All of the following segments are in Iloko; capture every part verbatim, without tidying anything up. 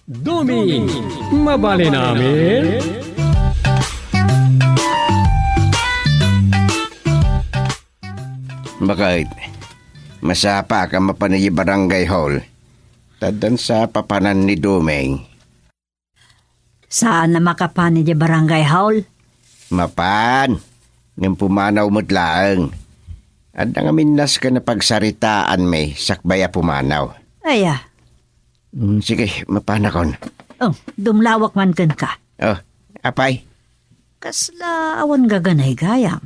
Duming, mabalin amin? Bakit? Masapa ka mapan idiay barangay hall? Taddan sa papanan ni Duming. Saan a makapan idiay barangay hall? Mapan. Ngem pumanaw met laeng. Adda ngamin nasken a pagsaritaanmi sakbay a pumanaw. Aya. Mm, sige, mapanakon. Oh, dumlawak man kenka. Oh, apay? Kasla awan gaganay gayam.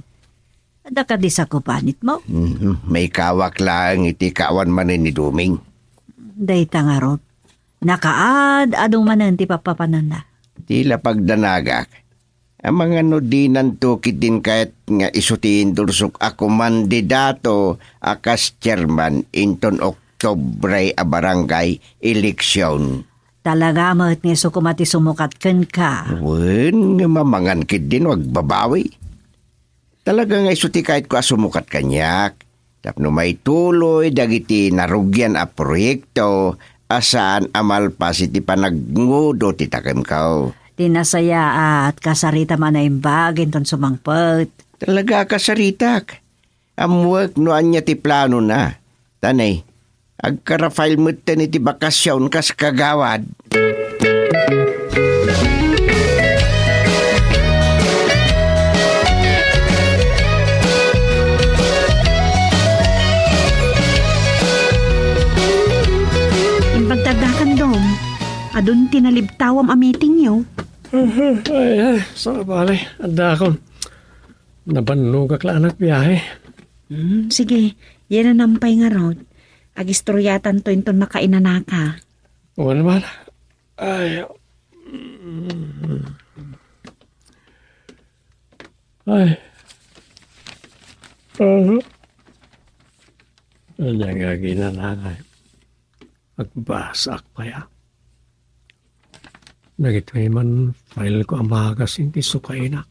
Adda kadi sakupanitmo? Mhm, maikawak laeng iti kaawan manen ni Duming. Dayta ngarud. Nakaad-adu manen ti papapananna. Ti la pagdanagak. Amangan no dinanto ketdin kayat nga isu ti indursok a kumandidato a kas chairman inton Oktubre a barangay eleksyon. Talaga met nga isu koma ti sumukat kenka. Wen, nga mamangan ketdin no agbabawi. Talaga nga isu ti kayatko a sumukat kaniak. Tapno maituloy dagiti narugian a proyekto a saan a malpas iti panagnudo ti takemko. Ti nasayaat, kasarita man a imbag inton sumangpet. Talaga a kasaritak. Ammoek no ania ti planona. Tanay, agka-Rafael metten iti bakasion kas kagawad. Imbag ta addakan, Dong. Adun ti nalibtawam a meetingyo. Ay, ay, sabali. Addakon. Nabannogak la a nagbiahe. Hmm, sige. Yan a nampay ngarud. Agistoryatanto inton makainanaka. Wen man. Ay. Ay. Ano? Ania nga aginanaka? Agbasaak pay a. Dagitoy man fileko a magazine ti sukainak.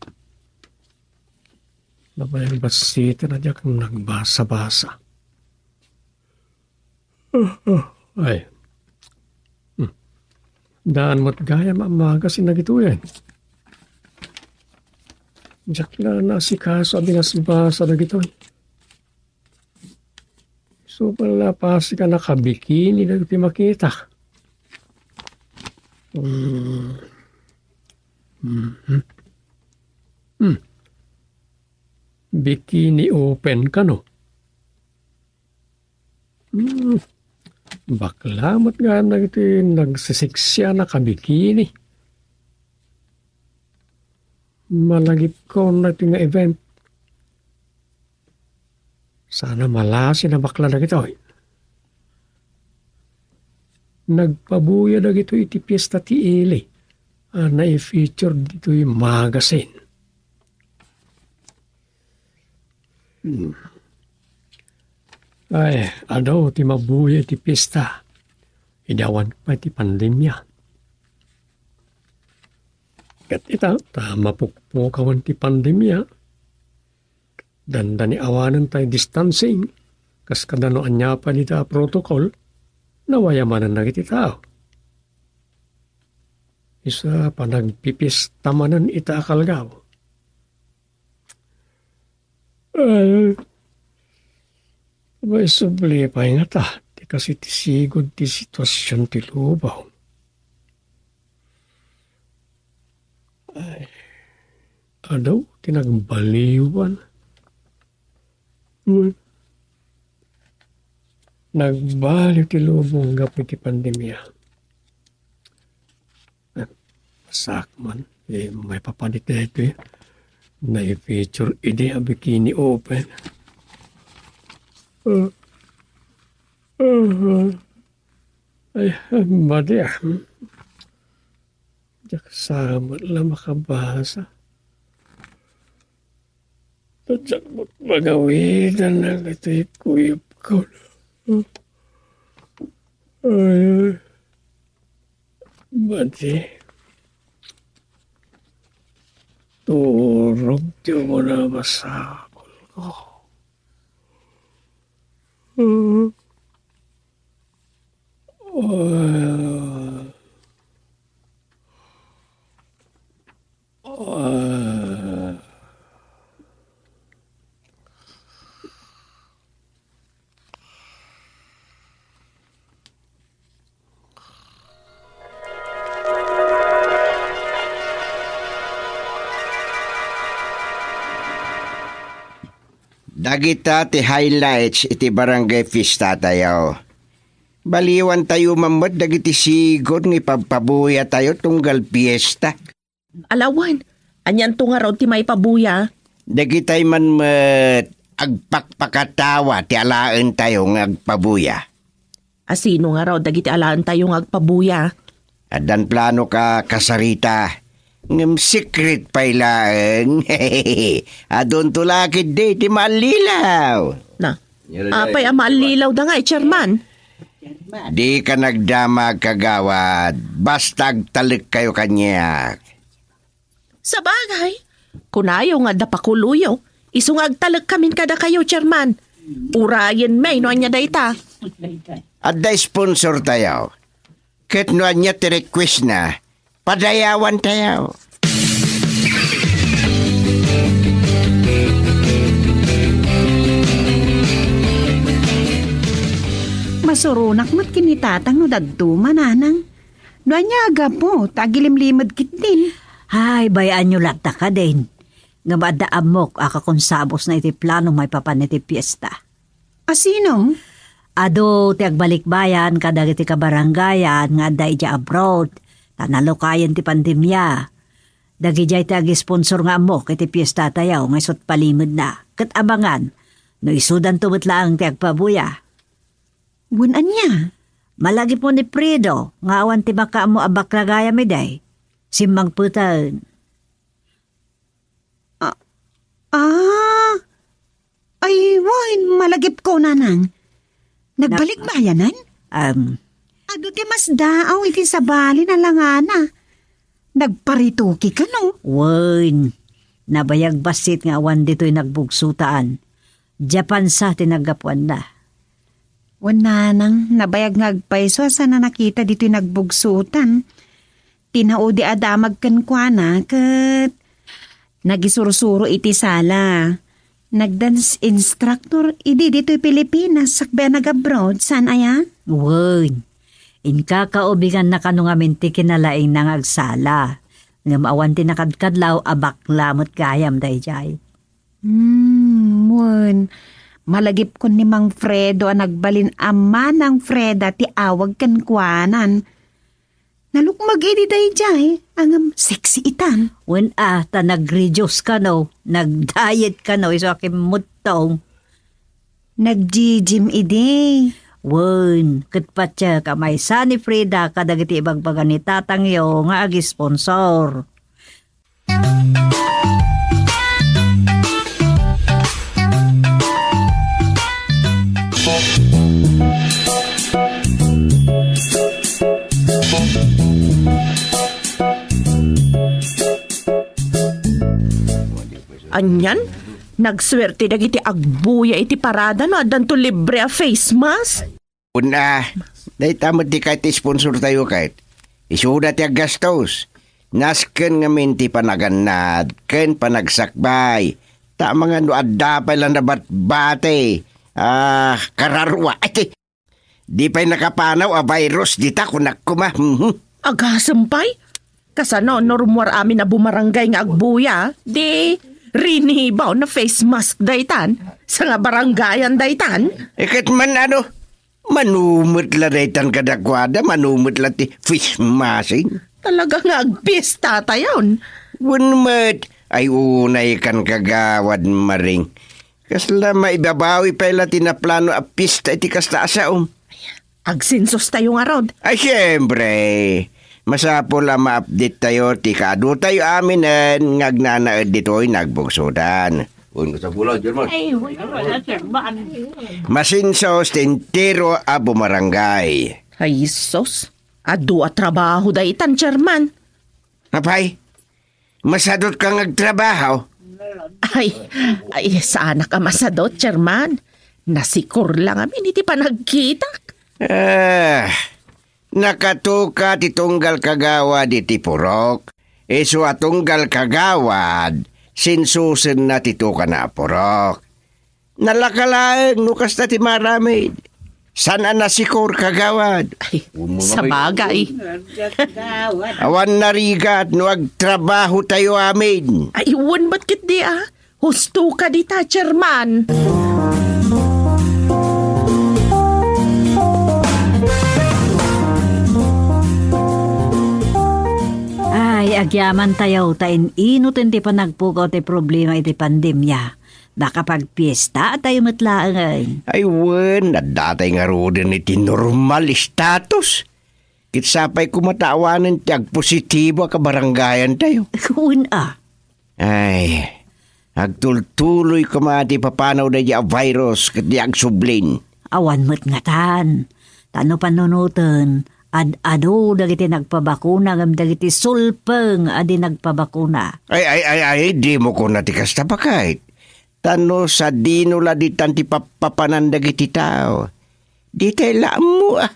Napayagbasiten a diak nagbasa-basa. Ay. Hmm. Daan met gayam a magazine dagitoy. Diak la naasikaso a binasbasa dagitoy. Isu pay la a pasig a nakabikini dagiti makita. Hmm. Mhm. Hmm. Bikini open kano? Hmm. Bakla met gayam dagiti nagsisiksi a nakabikini. Malagipkon daytoy nga event. Saan a malasi a bakla dagitoy. Nagpabuya dagitoy iti fiesta ti ili a nai-feature ditoy magazine. Hmm. Ay, adu ti mabuya iti fiesta. Idi awan pay ti pandemia. Ket ita, ta mapukpukawen ti pandemia, dandani awanen tay distancing, kas kada no ania pay dita a protocol, nawaya manen dagiti tao. Isu a panagpipista manen ita a kalgaw. Ay, maisubli pay ngata ti kasitisigud ti situasion ti lubong. Ay, adu ti nagbaliwan. Wen, nagbaliw ti lubong gapu iti pandemia. Sakman, eh, maipapan iti daytoy. Nai-feature idi a bikini open. Ah, ah, ah. Ay, madi, ah. Diak sa met la makabasa. Diak met magawidan dagitoy kuyogko. Ay, madi. Turog ti umuna a masakolko. Ah. Ah. Dagita ti highlights iti barangay fiesta tayo. Baliwantayo man met dagiti sigud nga ipabpabuyatayo tunggal fiesta. Ala wen, anianto ngarud ti maipabuya? Dagitay man met agpakpakatawa ti alaentayo nga agpabuya. A, sino ngarud dagiti alaentayo nga agpabuya? Addan plano ka, kasarita. Ngem secret pay laeng. Adunto la ketdi ti maallilaw. Na, apay a maallilaw da ngay, Chairman? Di ka nagdamag, kagawad. Basta agtalekkayo kaniak. Sabagay, kunayo nga adda pakuloyo, isu nga agtalekkamin kadakayo, Chairman. Urayenmi no ania dayta. Adda sponsor tayo. Ket no ania ti request na, padayawan tayo. Masuronak met ken ni Tatang no dadduma, Nanang. No ania a gapu, ta agilimlimed ketdin. Ay, bay-anyo latta kadin. Ngem adda ammok a kakunsabosna iti plano maipapan iti fiesta. A sino? Adu ti agbalikbayan kadagiti kabarangayan nga adda idiay abroad, ta nalukayen ti pandemia. Dagidiay ti agisponsor nga ammok iti fiesta tayo nga isut' palimedna. Ket abangan, no isudanto met laeng ti agpabuya. Wen ania? Malagipmo ni Fredo nga awan ti makaammo a bakla gayam idi. Simmangpeten. Ah, ah. Ay, wen, malagipko, Nanang. Nagbalikbayanan? Um, adu ti masdaaw iti sabali a langana. Nagparetoke kano? Wen, nabayag bassit nga awan ditoy nagbugsotan. Diay pansa ti naggapuanna. Wen, Nanang, nabayag nga agpayso a saan a nakita ditoy nagbugsotan. Tinaudi a damag kenkuana ket nagisursuro iti sala. Nag-dance instructor idi ditoy Pilipinas sakbay a nag-abroad, saan aya? Wen, inkakaubiganna kano ngamin ti kinalaingna nga agsala. Ngem awan ti nakadkadlaw a bakla met gayam daydiay. Hmm, wen. Malagipkon ni Mang Fredo a nagbalin a Manang Freda ti awag kenkuanan. Nalukmeg idi daydiay, ngem sexy itan. Wen a, ta nag-reduce kano, nag-diet kano, isu a kimmuttong. Nag-gym idi. Wen, ket patiek a maysa ni Frida kadagiti ibagbaga ni tatangyo nga agisponsor. Anian? Nagsuerte dagiti agbuya iti parada no addanto libre a face mask? Una, dayta met ti kayat ti sponsor tayo ket. Isuda ti aggastos. Nasken ngamin ti panagannad ken panagsakbay. Ta amangan no adda pay la nabatbati. Ah, kararua. Ay, ti, di pay nakapanaw a virus dita, kunak koma. Mhm. Agasem pay? Kasano no rummuar amin a bumarangay nga agbuya? Di rinibaw na face mask daytan. Sa nga barangayan daytan? Iket man ano? Mano met la daytan kadakuada, mano met la ti face masking. Talaga nga agpista tayon. Wen met, ay unay kan kagawad Maring. Kasla maibabawi pay la ti naplano a pista iti kasta a saom. Agsensos tayo ngarud. Ay, siyempre. Masapul a ma-update tayo ti kaadu tayo aminen nga agnanaed ditoy nagbugsodan. Wen, kasapulan, German. Ay, wala, wala, sir. Baan? Masensos ti entero a bumarangay. Ay, sus. Adu a trabaho daytan, Chairman. Apay, masadot ka nga agtrabaho? Ay, ay, saanak a masadot, Chairman. Nasikor lang amin iti panagkitak. Ah, nakatuka ti tunggal kagawad iti purok. Isu a tunggal kagawad, sinsusenna ti tukana a purok. Nalaka laeng no kasta ti maaramid. Saan a nasikor, kagawad. Ay, sabagay. Awan narigat no agtrabahotayo amin. Ay, wen met ketdi a. Husto ka dita, Chairman. Ay, agyamantayo ta in-inuten ti panagpukaw ti problema iti pandemia. Nakapagpiesta tayo met laeng. Ay wen, addatay ngaruden iti normal status. Ket sapay koma ta awanen ti agpositibo a kabarangayantayo. Wen a. Ay, agtultuloy koma ti papanaw daydi a virus ket di agsublin. Awan met ngatan. Ta no panunoten, ad-adu dagiti nagpabakuna ngem dagiti sulpeng a di nagpabakuna. Ay, ay, ay, ay, dimo kuna ti kasta, baket. Ta no sadino la ditan ti pappapanan dagiti tao. Ditay la ammo, ah.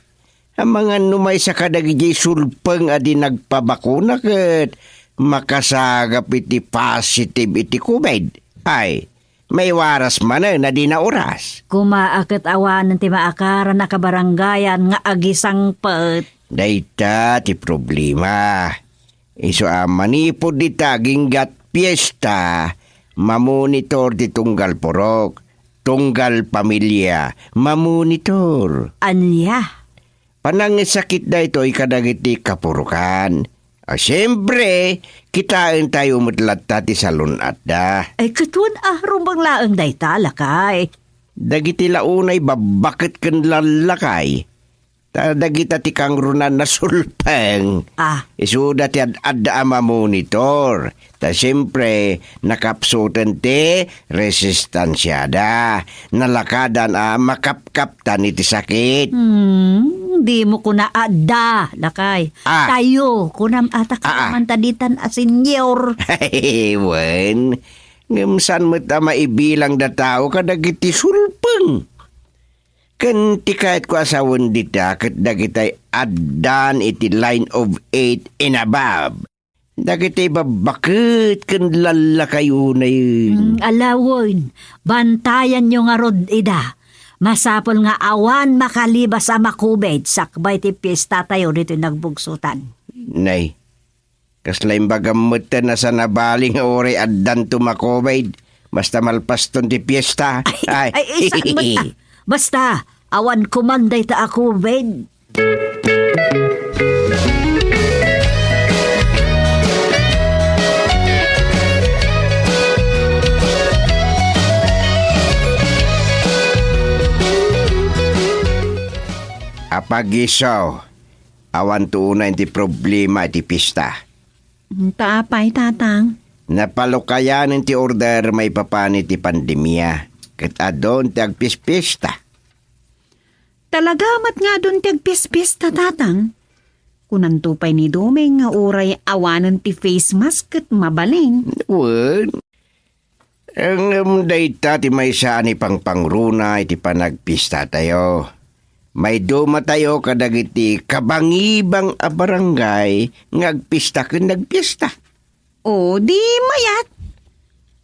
Amangan no maysa kadagiti sulpeng a di nagpabakuna ket makasagap iti positive iti covid. Ay, maiwaras manen a di nauras. Koma a ket awanen ti maakaran a kabarangayan nga agisangpet. Dayta ti problema. Isu a manipud dita aginggat piesta, mamonitor ti tunggal purok, tunggal pamilia, mamonitor. Ania? Panangisakit daytoy kadagiti kapurokan. A, siempre, kitaentayo met latta ti salun-atda. Ay, ket wen a, rumbeng laeng dayta, lakay. Dagiti la unay babbaket ken lallakay. Ta dagita ti kangrunaan a sulpeng. Ah. Isuda ti ad-adda a mamonitor. Ta siempre, nakapsuten ti resistansiada. Nalakadan a makapkaptan iti sakit. Hmm, dimo kuna adda, lakay. Ah. Tayo, kunam ata. Ah, ah. Kaman ta ditan a senior. Wen, ngem saan met a maibilang da tao kadagiti sulpeng. Ken ti kayatko a sawen dita ket dagitay addan iti line of eight and above. Dagitay babbaket ken lallakay unay. Mm, alawen, bantayanyo ngarud ida. Masapul nga awan makalibas a makubed sakbay ti piestatayo ditoy nagbugsotan. Nay, kasla imbagam metten a saan a bali nga uray addanto makubed, basta malpaston ti piesta. Ay, ay, ay, saan met a? Basta, awan koman dayta a kubed. Apagiso, awanto unay ti problema iti pista. Ta apay, Tatang? Napalukayanen ti order maipapan iti pandemia, ket adun ti agpispista. Talaga met nga adun ti agpispista, Tatang? Kunanto pay ni Doming nga uray awanen ti face mask ket mabalin. Wen, ngem dayta ti maysa a naipangpangruna iti panagpistatayo. Maidumatayo kadagiti kabangibang a barangay nga agpista ken nagpista. O, di mayat.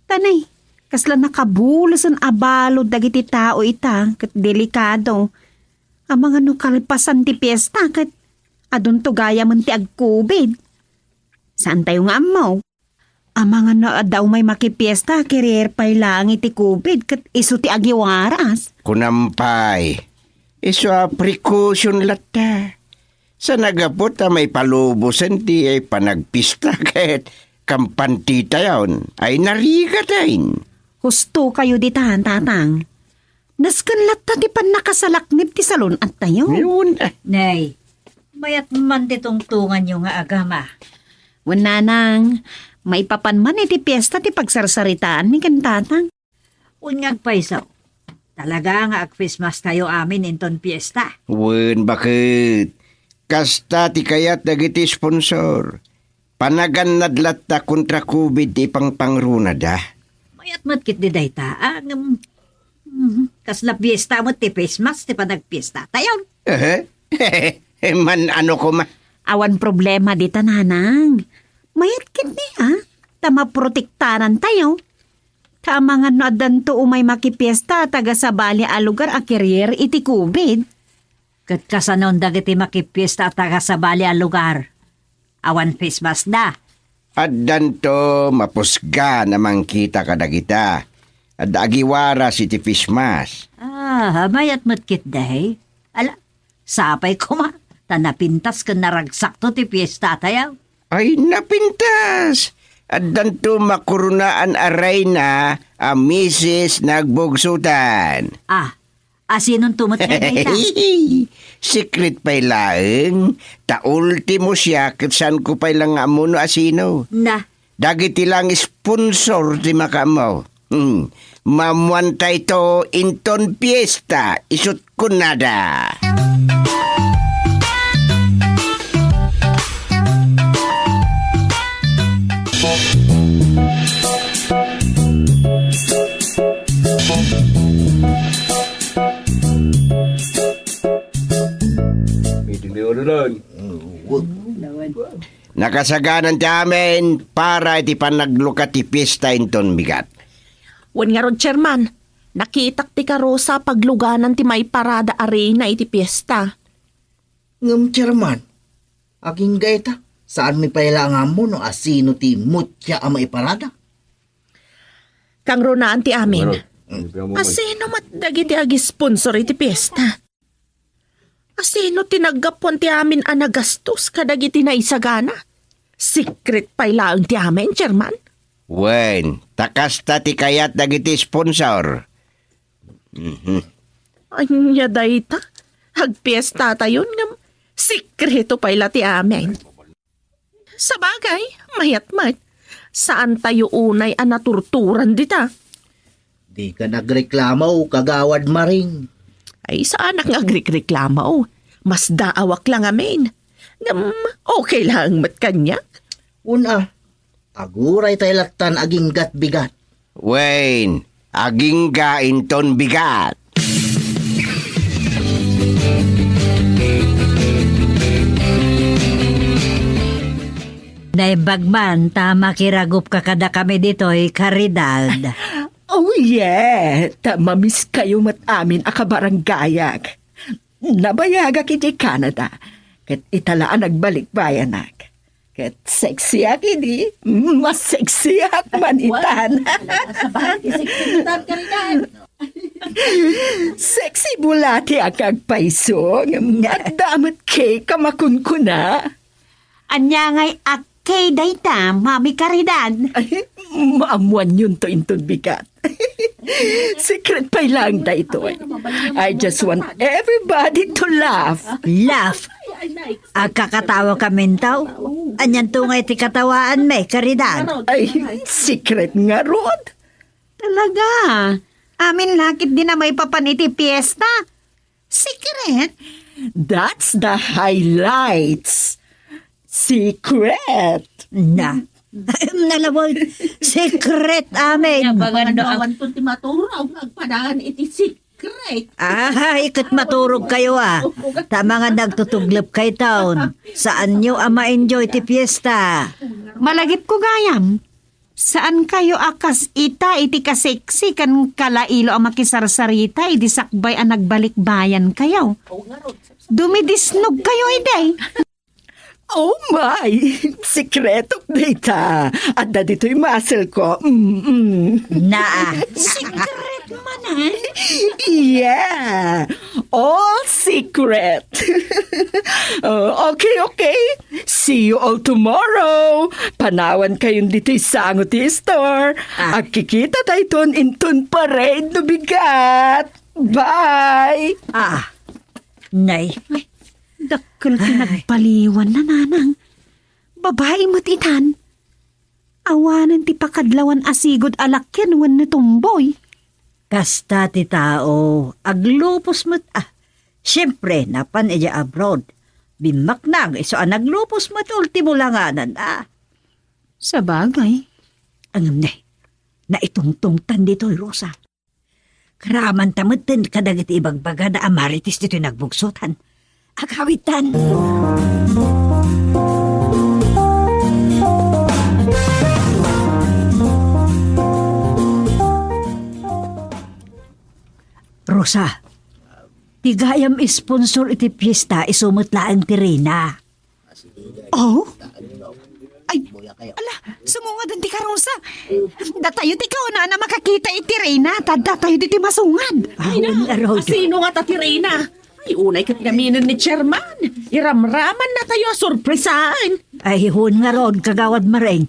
Tanay, kasla nakabulesen a balud dagiti tao ita ket delikado. Amangan no kalpasan ti piesta ket adunto gayamen ti agkubid. Saantayo nga ammo. Amangan no adda umay makipiesta, carrier pay laeng iti covid ket isu ti agiwaras. Kunam pay, isu a precaution latta. Sa nagaput a maipalubosen ti panagpista ket kampantitayon ay narigaten. Husto kayo ditan, Tatang. Nasken latta ti pannakasalaknib ti salun-attayo. Yun, eh. Nay, mayat man ti tungtunganyo nga agama. Wen, Nanang, maipapan man iti piesta ti pagsarsaritaanmi ken Tatang. Wen nga agpayso, talaga nga agpasmastayo amin inton piesta. Wen, baket. Kasta ti kayat dagiti sponsor. Panagannad latta kontra covid ti pangpangrunada. Mayat met ketdi dayta, a, ngem, mhm, kasla piesta met ti face mask ti panagpiestatayon. Ehe. Man-ano koma. Awan problema dita, Nanang. Mayat ketdi, a, ta maprotektanantayo. Ta amangan no addanto umay makipiesta a taga-sabali a lugar a carrier iti covid. Ket kasanon dagiti makipiesta a taga-sabali a lugar? Awan face mask da. Addanto mapusgan a mangkita kadagita. Adda agiwaras iti face mask. Ah, mayat met ketdi. Ala, sapay koma, ta napintas ken naragsakto ti piestatayo. Ay, napintas! Addanto makoronaan a reyna a misis nagbugsotan. Ah, asinonto met nga dayta? Secret pay laeng, ta ultimo siak ket saanko pay la nga ammo no asino. Na. Dagiti lang sponsor ti makaammo. Hmm. Maammuantayto inton piesta, isut' kunada. Meeting ni Ulo Don. Nakasaganan ti amin para iti panaglukat ti piesta inton bigat. Wen ngarud, Chairman, nakitak ti karusa pagluganan ti maiparada a reyna iti piesta. Ngem, Chairman, agingga ita, saanmi pay la nga ammo no asino ti mutia a maiparada. Kangrunaan ti amin. Asino met dagiti agisponsor iti piesta? Asino ti naggapuan ti amin a nagastos kadagiti naisagana? Secret pay laeng ti amin, Chairman. Wen, ta kasta ti kayat dagiti sponsor. Mhm. Ania dayta? Agpiestatayon ngem sekreto pay la ti amin. Sabagay, mayat met. Saantayo unay a naturturan dita. Dika nagreklamo, Kagawad Maring. Ay, saanak nga agreklamo. Masdaawak la ngamin. Ngem, okay laeng met kaniak. Una, aguraytay lattan aginggat bigat. Wen, agingga inton bigat. Naimbag man ta makiragupka kadakami ditoy, Caridad. Oh, yeah. Ta mamiskayo met amin a kabarangayak. Nabayagak iti Canada, ket ita la a nagbalikbayanak. Ket sexyak idi, mas sexyak man itan. Sabay, sexy itan, Caridad. Sexy bulati a kagpayso, ngem adda met cake a makunkuna. Ania ngay a cake dayta, Mami Caridad? Ay, maammuanyonto inton bigat. Secret pay laeng daytoy. I just want everybody to laugh. Laugh? Agkakatawa kaminto? Anianto ngay ti katawaanmi, Caridad? Ay, secret ngarud. Talaga? Amin la ketdi a maipapan iti piesta? Secret? That's the highlights. Secret. Na. Nalawag. Secret amin. Ania, bagan no, awan to ti maturog, agpadaan iti secret. Ay, ket maturogkayo, a. Ta amangan nagtutuglepkayton. Saanyo a ma-enjoy ti piesta. Malagipko gayam. Saankayo a kas ita iti kaseksi ken kalailo a makisarsarita idi sakbay a nagbalikbayankayo. Dumidisnogkayo idi. Oh my! Sekretok dayta. Adda ditoy muscle ko. Mm-mm. Naa. Secret manen? Yeah. All secret. Oh, okay, okay. See you all tomorrow. Panawankayon ditoy sango ti store. Ah. Agkikita tayton inton parade no bigat. Bye. Ah. Nay. Ay, dakkel ti nagbaliwan na, nanang. Babai met itan. Awanen ti pakadlawan a sigud a lakian wenno tomboy. Kasta ti tao, aglupos met, ah. Siempre, napan idiay abroad. Bimmaknang, isu a naglupos met, ultimo langanan, ah. Sabagay. Ngem ne, naitungtungtan ditoy, Rosa. Karamanta metten kadagiti ibagbagada a marites ditoy nagbugsotan. Agawidtan. Rosa, ti gayam sponsor iti fiesta, isu met laeng ti Reyna. Oh? Ay, ala, sumungadan ti karusa. Datayo ti kaunana makakita iti Reyna, ta datayo ti masungad. Ay, na, asino nga ta ti Reyna? Ay, unay ket naminen ni Chairman. Iramraman natayo a sorpresaan. Ay, wen ngarud, Kagawad Maring.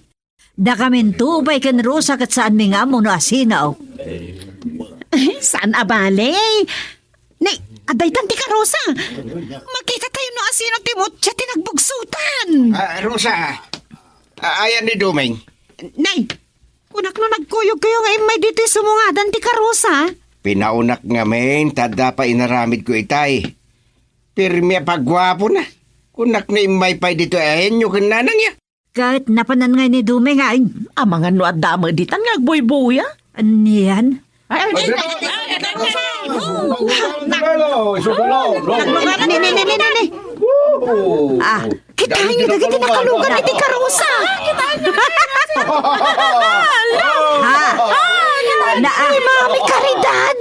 Dakaminto pay ken Rosa ket saanmi nga ammo no asino. Saan a bale. Nay, adda itan ti karusa. Makita tayo no asino ti mutya ti nagbugsutan. Ah, Rosa, ah, ayan ni Doming. Nay, kunak no nagkuyog kayo nga immay ditoy sumungadan ti karusa. Pinaunak ngamin, ta adda pay inaramidko itay. Pirmi a pagguapona. Kunak no immay pay ditoy ahenyo ken nanangyo. Ket napanan ngay ni Dumeng, ay. Amangan no adda met ditan nga agbuybuya. Anian? Ay, ay, ay, ay, ay, ay, ay, ay. Ni, ni, ni, ni, ni, ni. Ah, kitaenyo dagiti nakalugan iti karusa. Ha? Na, ah. Ni Mami Caridad.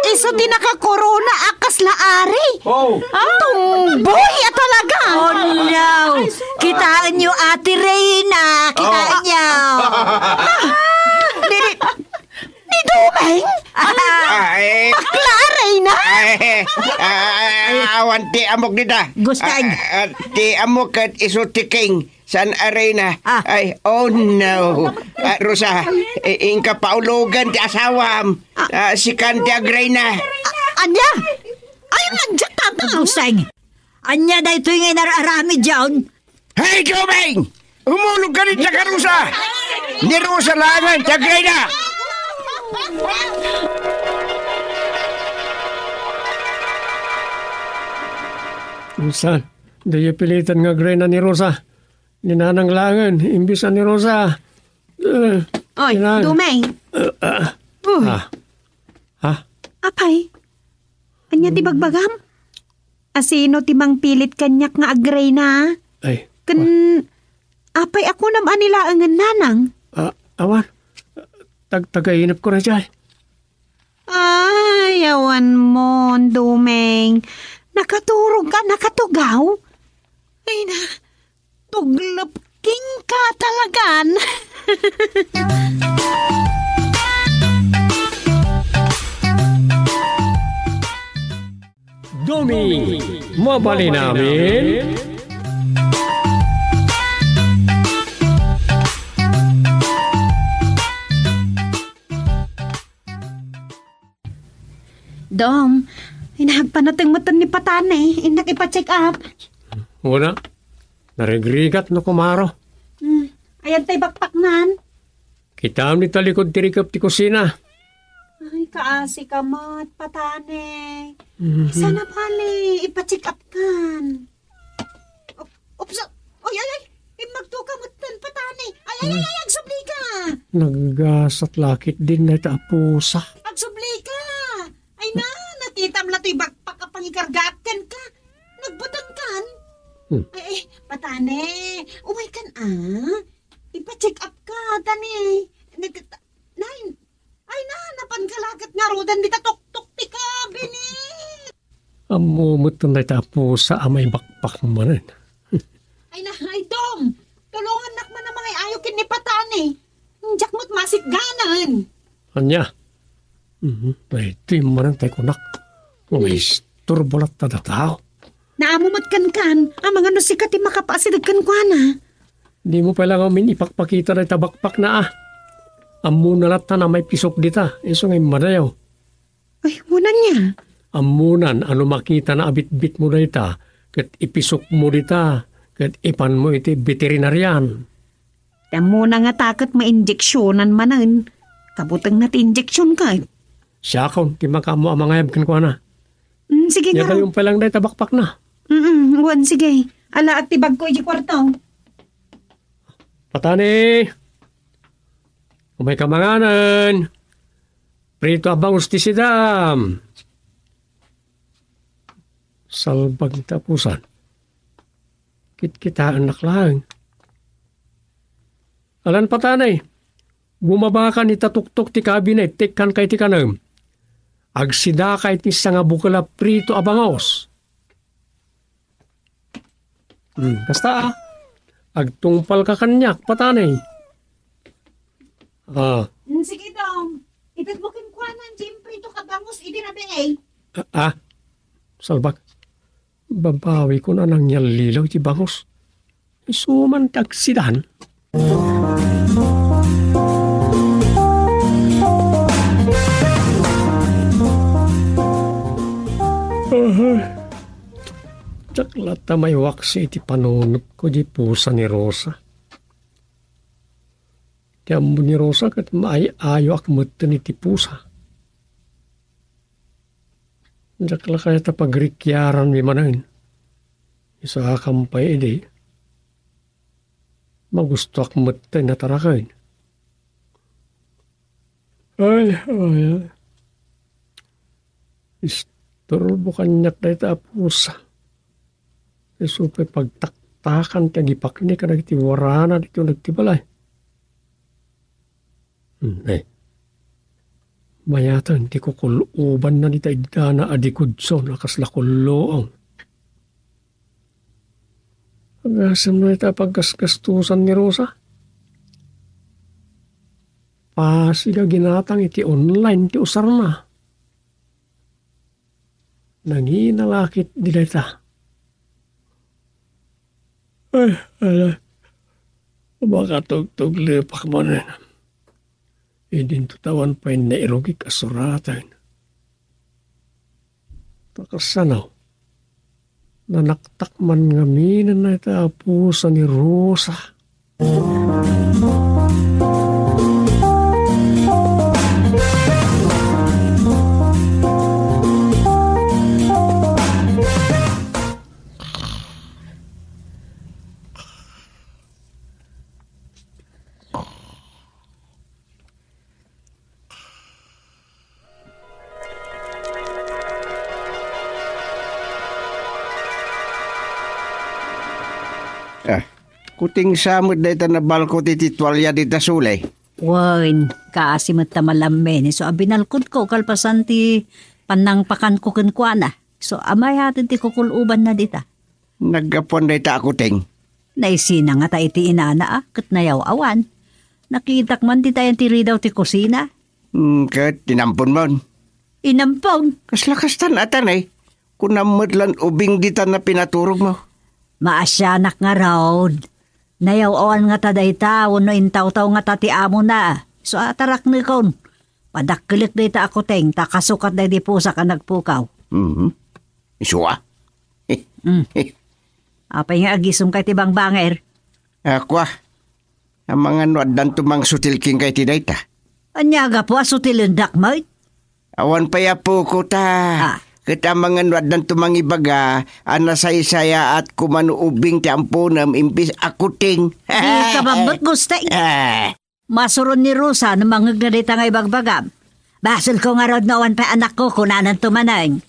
Isu ti nakakorona a kasla ari. Oh. Tumboy a talaga. Oh, no. Kitaenyo, Ate Reyna. Kitaenyo. Ni, ni, ni Dumeng? Ay. Bakla, Reyna? Ay, ah, awan ti ammok dita. Gusto. Ah, ah, ti ammok ket isu ti king. Saan a Reyna? Ah. Ay, oh no. Ah, Rosa, i-, inka paulogan ti asawam. Ah. Ah, sikan ti agreyna. Ah, ania? Ay, ania, tata? Buseng. Ania daytoy nga inar-aramid diay? Hey, Dumeng! Umulog ka dita, Rosa! Ni Rosa laengen ti agreyna! Insan, diyo pilitan nga agreyna ni Rosa. Ni Nanang laengen, imbes a ni Rosa. Eh, Oy, Nanang. Dumeng. Eh, ah. Uy. Ah. Ha? Apay, ania ti bagbagam? Asino ti mangpilit kaniak nga agreyna? Ay. Ken, apay a kunam a ni laengen, Nanang? Ah, awan. Tag-, tagainepko daydiay. Ay, awan mo, Dumeng. Nakaturog ka, nakatugaw? Ay na, tuglep kenka talagan. Dumeng, mabalin amin? Dom, inagpanateng met ni Patane, innak ipa-check up. Wala. Narigrigat no kumaro. Hmm, ayan tay bakpaknan. Kitam ni talikod ti rikep ti kusina. Ay, kaasi ka met, Patane. Mhm. Sana bali, ipa-check up kan. Op-, opsa-, oy, oy, oy! Immagto ka met, Patane! Ay, ay, ay, ay, agsubli ka! Naggasat lakit din na ita a pusa. Agsubli ka! Ay na, nakitam la to'y bagpak a pangikargaak kenka. Nagbutang kan? Hmm. Ay, ay, Patane, umay kan, ah? Ipa-check up ka, Tane. Nag-, nay, Ay na, napan ka la ket ngaruden dita tuktok ti kabinit. Ammo met dayta a pusa a maibakpak manen. Ay na, ay Dom, tulongannak man a mangay-ayo ken ni Patane. Diak met masitganen. Ania? Mhm, daytoy manen tay kunak. Maisturbo latta dataw. Naammo met kenkan, amangan no sika ti makapaasideg kenkuana. Dimo pay la ngamin ipakpakita dayta bakpakna a. Ammona latta a maipisok dita, isu nga immadayo. Ay, wen ania? Ammonan a no makitana a bitbitmo dayta, ket ipisokmo dita, ket ipanmo iti veterinarian. Ti ammona ngata ket mainjeksionan manen. Kabutengna ti injeksion ket. Siakon ti makaammo a mangayab kenkuana. Mm, sige, ngarud. Yatayon pay lang dayta bakpakna. Mm, wen, sige. Alaak ti bagko iti kuarto. Patani! Umay ka manganen! Prito a bangus ti sidam! Salbag ti apusan. Kitkitaennak laeng. Alan Patani! Bumabakan ita tuktok ti kabinet ti ikkanka iti kanem. Agsidaka iti sangabukel a prito a bangus. Hmm, kasta, a. Agtungpalka kaniak, patani. Ah. Hmm, sige, Dong. Itedmo kenkuana diay imprito a bangus idi rabii. Ah, ah. Salbak. Babawikon a nangyallilaw ti bangus. Isu man ti agsidan. Aha. Diak latta maiwaksi iti panunotko diay pusa ni Rosa. Ti ammo ni Rosa ket maay-ayoak metten iti pusa. Diak la kayat a pagrikiaranmi manen. Isakam pay idi, magustoak metten a taraken. Ay, ay, ay. Isturbo kaniak dayta a pusa. Isu pay pagtaktakan ti agipakni kadagiti warana ditoy nagtibalay. Hmm, eh. Mayaten ti kukul-obanna dita iddana a dikudson a kasla kulluong. Agasem no ita paggasgastusan ni Rosa? Pasig a ginatang iti online ti usarna. Nangina la ketdi dayta. Ay, ala, makatugtuglepak manen. Idinto ta awan pay nairugik a suraten. Ta kasano? Nanaktak man ngamin dayta a pusa ni Rosa. Ah, kuting sa met dayta nabalkot iti tualia dita sule. Wen, kaasi met ta malammen isu a binalkotko kalpasan ti pannangpakanko kenkuana. Isu a mayaten ti kukul-obanna dita. Naggapuan dayta a kuting. Naisina ngata iti inana a ket nayaw-awan. Nakitak man dita ti ridaw ti kusina. Hmm, ket tinamponmon? Inampon. Kasla kastan atan, eh. Kunam met lan ubing ditan a pinaturogmo. Maasianak ngarud. Nayaw-awan ngata dayta wenno intawtaw ngata ti amona. Isu a taraknekon. Padakkelek dayta a kuting ta kasukat daydi pusak a nagpukaw. Mhm. Isu a. Mm. Apay nga agisumka iti bangbanger? Akua, amangan no addanto mangsutil kenka iti dayta. Ania gapu a sutilendak met? Awan pay a puko ta. Ah. Ket amangan no addanto mangibaga a nasaysayaat koma no ubing ti amponem imbes a kuting. Dika man met gusto. Ah. Masuron ni Rosa no mangngegna dayta nga ibagbagam. Basolko ngarud no awan pay anakko, kunananto manen.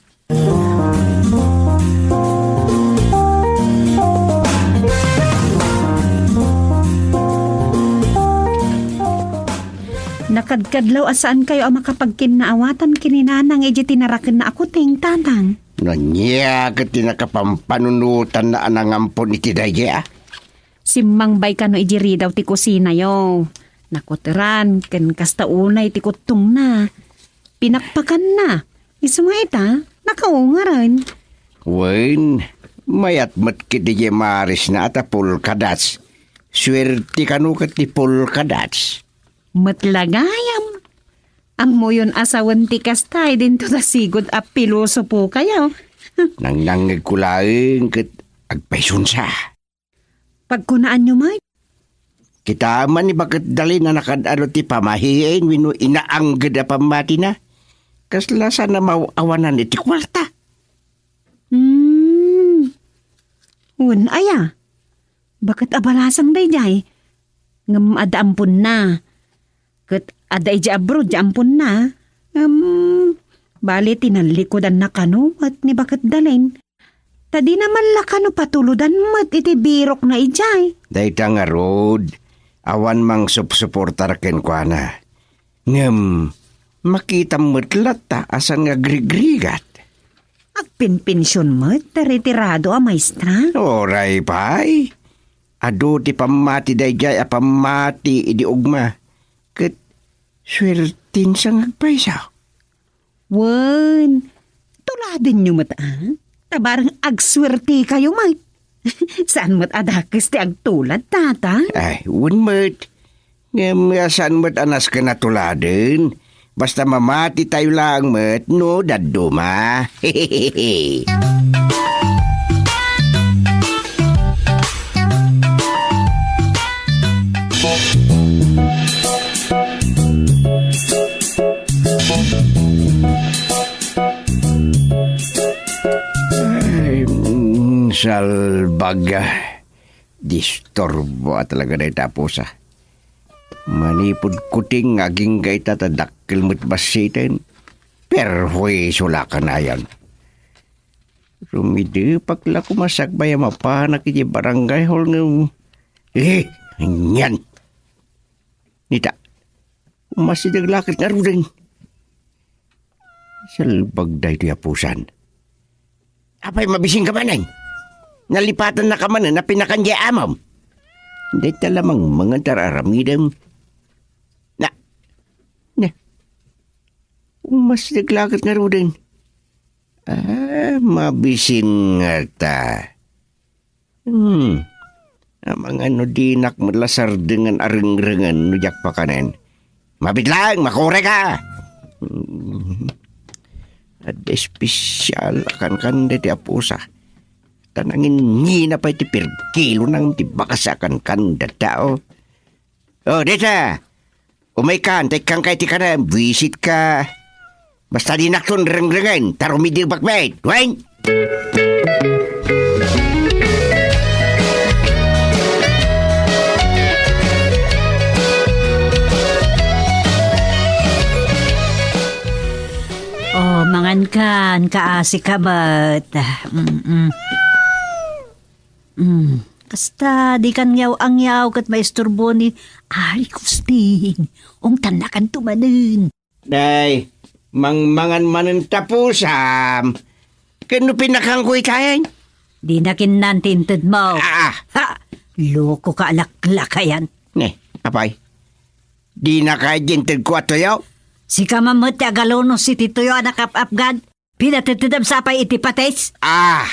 Nakadkadlaw a saankayo a makapagkinnaawatan ken ni Nanang idiay tinarakenna a kuting, Tatang. No ania ket ti nakapampanunotanna a nangampon iti daydiay a? Simmangbay kano idiay ridaw ti kusinayo. Nakuteran, ken kasta unay ti kuttongna. Pinakpakanna. Isu nga ita, nakaungaren. Wen, mayat met ket idiay marisna a ta polka dots. Suerte kano ket ti polka dots. Met la gayam. Ammoyon a sawen ti kasta, idinto ta sigud a pilosopokayo. Nangnangngegko laeng ket agpaysunsa. Pagkunaanyo met? Kita man ni Baket Dalin a nakad-aro ti pamahiin wenno inaangged a pammatina. Kasla saan a maw-awanan iti kuarta. Hmm. Wen aya? Baket a balasang daydiay. Ngem adda amponna. Ket adda idiay abroad ti amponna. Ngem bali tinallikudanna kano met ni Baket Dalin. Ta dina man la kano patulodan met iti birokna idiay. Dayta ngarud, awan mangsupsuportar kenkuana. Ngem, Makitam met latta a saan nga agrigrigat. Agpenpension met ti retirado a maestra. Uray pay. Adu ti pammati daydiay a pammati idi ugma. Ket suerten sa nga agpayso. Wen, tuladenyo met, a? Ta bareng agsuertekayo met. Saan met a dakes ti agtulad, tata? Ay, wen met. Ngem saan met a nasken a tuladen. Basta mamatitayo laeng met no dadduma. Ay, mm, salbag. Disturbo a talaga dayta a pusa. Manipud kuting nga agingga ita ta dakkel met bassiten, perhuiso la kanayon. Rumidepak la koma sakbay a mapanak iti barangay hall ngem, eh, anian? Nita, umasideg la ket ngaruden. Salbag daytoy a pusan. Apay, mabisinka manen? Nalipatannaka manen a pinakan diay amom? Dayta la mangmangan ti ar-aramidem. Na, na, umasideg la ket ngaruden. Ah, mabisin ngata. Hmm. Amangan no dinak met la sardengen a rengrengen no diak pakanen. Mabiit laeng, makurayka! Hmm. Adda espesial a kankan daytoy a pusa. Ta nanginnina pay ti pirkilona ngem ti bakas a kankan da tao. O, dayta! Umaykan, ta ikkanka iti kanem, buisitka. Basta dinakton rengrengen, ta rumidebak met, wen? O, mangankan, kaasika met. Mm-mm. Mm. Kasta, dikan ngiaw-angiaw ket maisturbo ni Ari Kusting. Ungtannakanto manen. Nay, mangmangan manen ta pusam. Ken no pinakanko itayen? Dina kinnan ti intedmo. Ah. Ha! Lokoka a laklakayan. Ne, apay? Dinaka iti intedko a tuyo? Sika man met ti agalunos iti tuyo a nakap-apgan. Pinatettedem sa pay iti patis? Ah!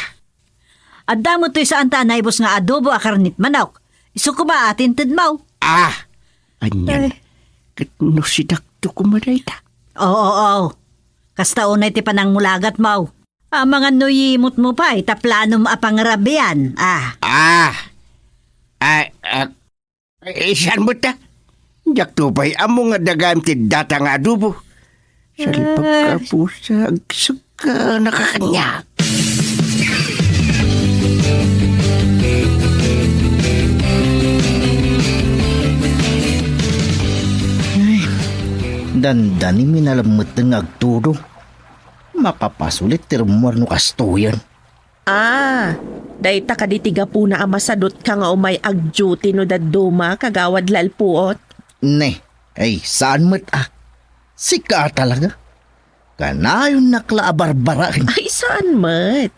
Adda met toy saanta a naibus nga adobo a karnit manok. Isu koma a tintedmo. Ah! Anian? Eh. Ket no sidakto koma dayta? Oo, oo. Kasta unay ti panangmulagatmo. Amangan no yimotmo pay ta planom a pangrabian. Ah. Ah! Ay, ah, Eh, saan met ta? Diakto pay ammo nga dagam ti data nga adobo. Salbag ka, pusa, agsekka, nakakaniak. Ay, dandani, minalemmeten nga agtudo. Makapasulit ti rummuar no kastoyen. Ah, dayta kadi ti gapuna a masadutka nga umay agduty no dadduma, Kagawad Lalpuot? Ne, ay, saan met a. Sika talaga. Kanayonnak la a barbaraen. Ay, saan met.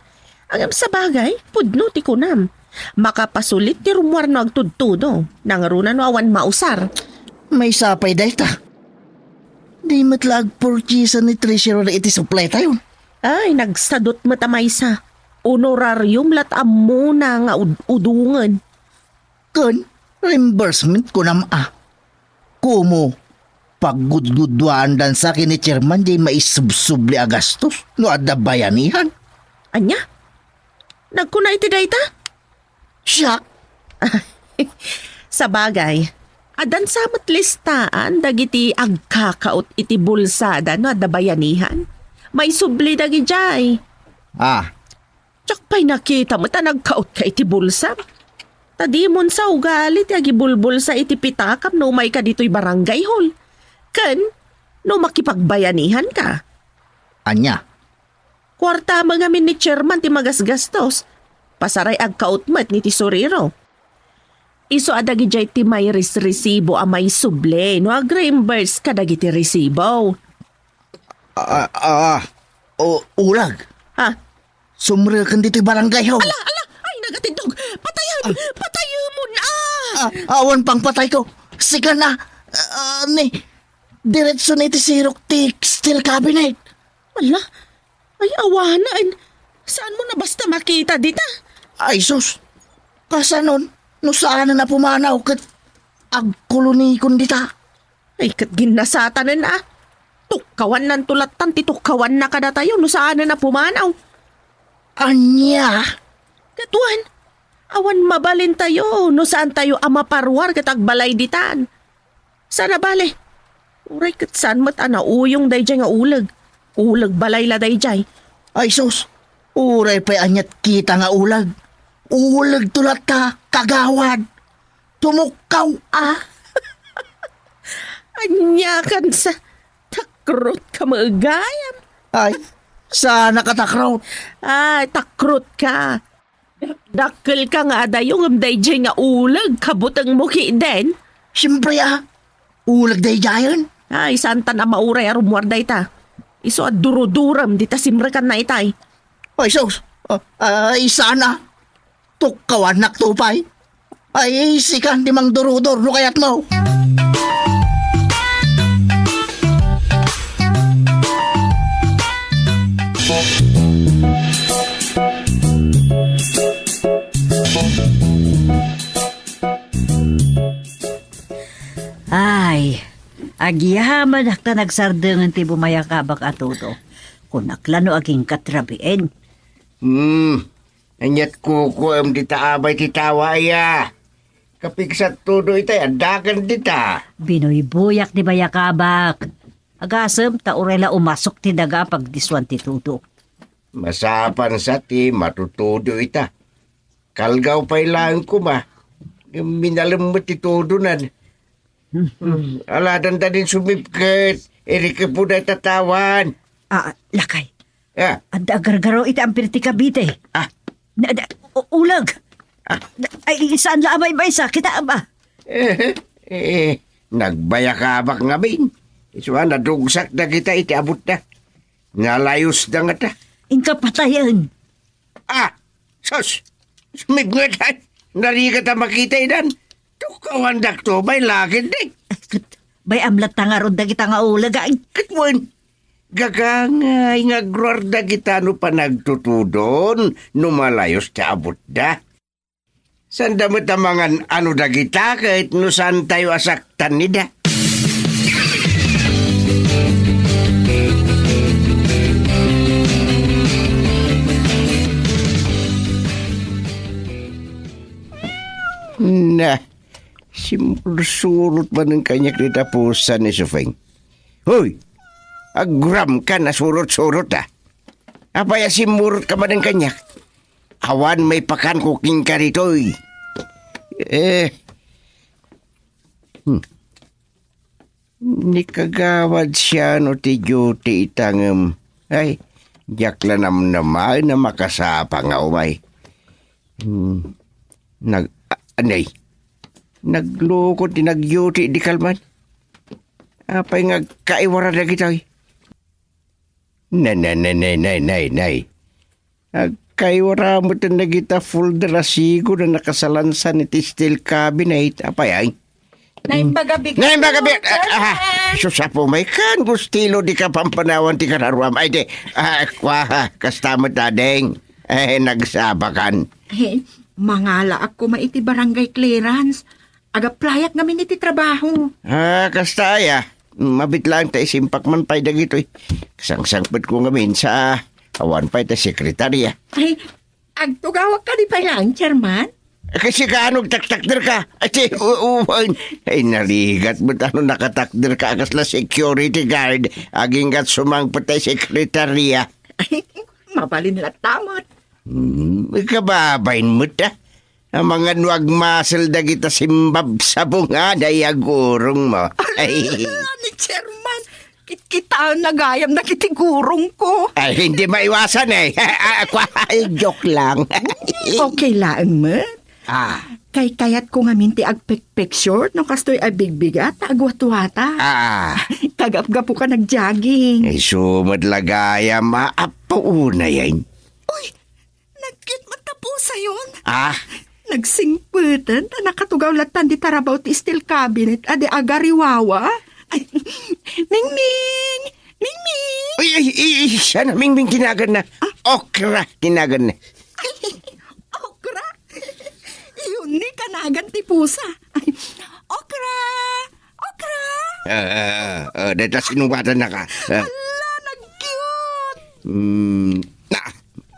Ngem sabagay, pudno ti kunam. Makapasulit ti rummuar no agtudtudo. Nangruna no awan mausar. Maysa pay dayta. Di met la agpurtisa ni Treasurer iti supletayon. Ay, nagsadut met a maysa. Honorarium lat ammona nga ud-udongen. Ken reimbursement kunam a. Komo, paggudgudduaandan sa ken ni chairman diay maisubsubli a gastos no adda bayanihan. Ania? Nagkuna iti dayta? Siak. Sabagay, addan sa met listaan dagiti agkakaut iti bulsada no adda bayanihan. Maisubli dagidiay. Ah. Diak pay nakita met a nagkautka iti bulsa. Ta dimon sa ugali ti agibulbulsa iti pitakam no umayka ditoy barangay hall. Ken no makipagbayanihanka. Ania? Kuarta met ngamin ni chairman ti magasgastos. Pasaray agkaut met ni tesorero. Isu a dagidiay ti mairisresibo a maisubli no agreimburse kadagiti resibo. Ah, ah, o, ulag. Ha? Sumreken ditoy barangay, ho. Ala, ala! Ay, nagatindog! Patayen! Ah. Patayemon, ah! Ah, awan pang patay ko. Sika na. Ah, ni, diretso ni ti sirok ti steel cabinet. Ala? Ay, awanen. Saan mo na basta makita dita? Ay, sus. Kasanon, no saan na pumanaw ket agkulunikon dita. Ay, ket ginnasatanen, ah. Tukkawan nanto lattan ti tukkawan na kadatayo no saan na pumanaw. Ania? Ket wen, awan mabalintayo no saan tayo a maparuar ket agbalay ditan. Sana bale, uray ket saan met a nauyong daydiay nga uleg. Uleg balay la daydiay. Ay sus, uray pay aniat kita nga uleg. Uleg to latta, kagawad. Tumukkaw, ah. Ania kan sa takrot ka maagayam? Ay, sana ka takrot. Ay, takrot ka. Dakkel ka nga adayo ngem daydiay nga uleg kabuteng mo kiden. Siempre, ah. Uleg daydiayen. Ay, saan tan a mauray a rummuar dayta. Isu a durudurem dita simrekan na itay. Ay, sus. Ah, ay, sana. Tukkawannak to pay. Ay, sikan ti mangdurudur no kayatmo. Ay, agyamanak ta nagsardengen ti bumayakabak a tudo. Kunak la no agingkat rabien. Hmm, aniat kukuem dita abay ti tawa aya? Kapigsat tudo itay, addaken dita. Binuybuyak ti bayakabak. Agasem ta uray la umasok ti daga a pagdisuan ti tudo. Masapan sa ti matutudo ita. Kalgaw pay laeng koma. Minalem met ti tudonan. Hmm. Hmm. Aladan da din sumipket. Irikepo da ita tawan. Ah, lakay. Ah. Adda agargaraw iti ampir ti Cavite. Ah. Na, na, u-, ulag. Ah. Na, ay, saan la a maymaysa, kita ba? Eh, eh, nagbayakabak ngamin. Isu a nadugsak dagita iti abutda. Nalayusda ngata. Inka patayen. Ah, sus! Sumipnget, ay! Narigat a makita idan. Tukkawandak to, bay, lakid, di. Bay, amlat ta ngarud dagita nga uleg, ay. Ket wen, gagangay nga agruar dagita no panagtutudon no malayos ti abutda. Sanda met a mangan-ano dagita ket no saantayo a saktan ida. Na, simursurot manen kaniak dita pusan ni Sufeng. Hoy! Aguram ka, nasurot-surot, a. Apay a simurot ka manen kaniak? Awan maipakanko kenka ditoy. Eh. Hmm. Ni kagawad siano ti duty ita ngem, ay, diak la namnamaen a makasapa nga umay. Hmm. Nag-, a-, anay. Naglukod ti nag-duty idi kalman. Apay nga agkaiwara dagitoy? Nay, nay, nay, nay, nay, nay, nay. Agkaiwara met dagita folder a sigo a nakasalansan iti steel cabinet. Apay, ay? Naimbag a bigat. Naimbag a bigat. Ah, ah, Sir Hans. Sus, Apo, may kan gustilo di ka pampanawan ti kararuam. Ay, di. Ah, kwa, ha, kasta met, ading. Eh, nagsabakan. Eh, mangalaak koma iti barangay clearance. Ag-applyak ngamin iti trabaho. Ah, kasta aya. Mabit laeng ta isimpak man pay dagitoy. Sangsangpetko ngamin sa awan pay ta sekretarya. Ay, agtugawak kadi pay laeng, Chairman? Kasi kaano agtaktakder ka? Ati, u-, uwan. Ay, narigat met no nakatakder ka a kasla security guard. Aginggat sumangpet ta sekretarya. Ay, mabalin latta met. Hmm, ikababain met, ah. Amangan no agmasel dagita simbabsabungada ay agurong mo. Ay. Ala, ni Chairman, kitkitaenna gayam dagiti gurong ko. Ay, hindi maiwasan eh. Ah, ah, kwa-, ay, joke lang. Okay laeng met. Ah. Kaykayatko ngamin ti agpikpicture no kastoy a bigbigat ta agwatwata. Ah. Kagapgapuka nag-jogging. Isu met la gayam, aappo unay. Uy, nag-cute met ta pusayon. Ah? Nagsingpeten ta nakatugaw lattan dita rabaw ti steel cabinet a di agariwawa. Ay, Mingming! Mingming! Ay, ay, ay, ay, sana Mingming ti naganna. Ah? Okra ti naganna. Ay, okra? Iyon ni kanagan ti pusa. Ay, okra! Okra! Ah, ah, ah, ah, deta sinubatannaka. Ah. Hala, nag-cute! Hmm, ah,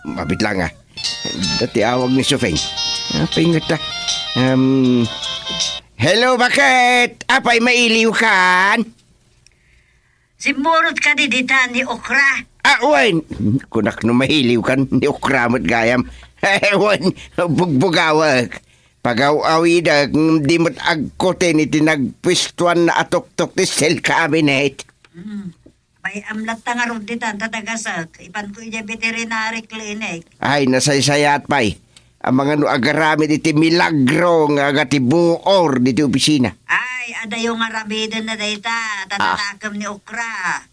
mabit lang, ah. Dati awag ni Sufeng. Apay ngata? Um, hello, bakit? Apay mailiw kan? Simmurot kadi ditan ni Okra. Ah, wen. Kunak no mailiw kan ni Okra met gayam. Wen, bugbugawek. Pagaw-awidek, ngem di met agkutin iti nagpuestuan a tuktok ti steel cabinet. Hmm. Bay-am latta ngarud ditan ta dagasek. Ipanko idiay veterinary clinic. Ay, nasaysayaat pay. Amangan no agaramid iti milagro nga agatibuor diti opisina. Ay, adayo nga aramiden na dayta, ta Ah. nanakem ni Okra.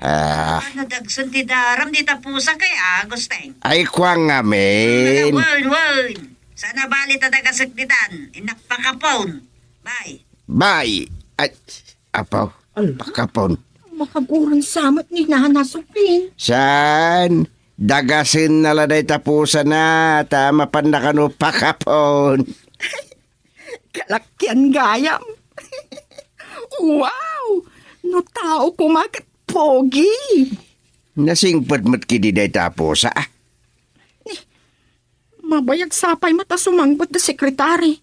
Ah. Ano dagsen ti daram dita pusa kay Agustin? Ay, kuang ngamin. Wen, wen. Sana bali ta dagasek ditan. Innak pakapon. Bay. Bay. Ay, apo. Ala. Pakapon. Makaguran sa met ni Nana Sopin. Saan? Dagasen na la dayta pusana, ta mapanna kano pakapon. Kalakian gayam. Wow! No tao koma ket pogi. Nasingpet met kidi dayta pusa, ah. Mabayag sapay met a sumangpet ti sekretari.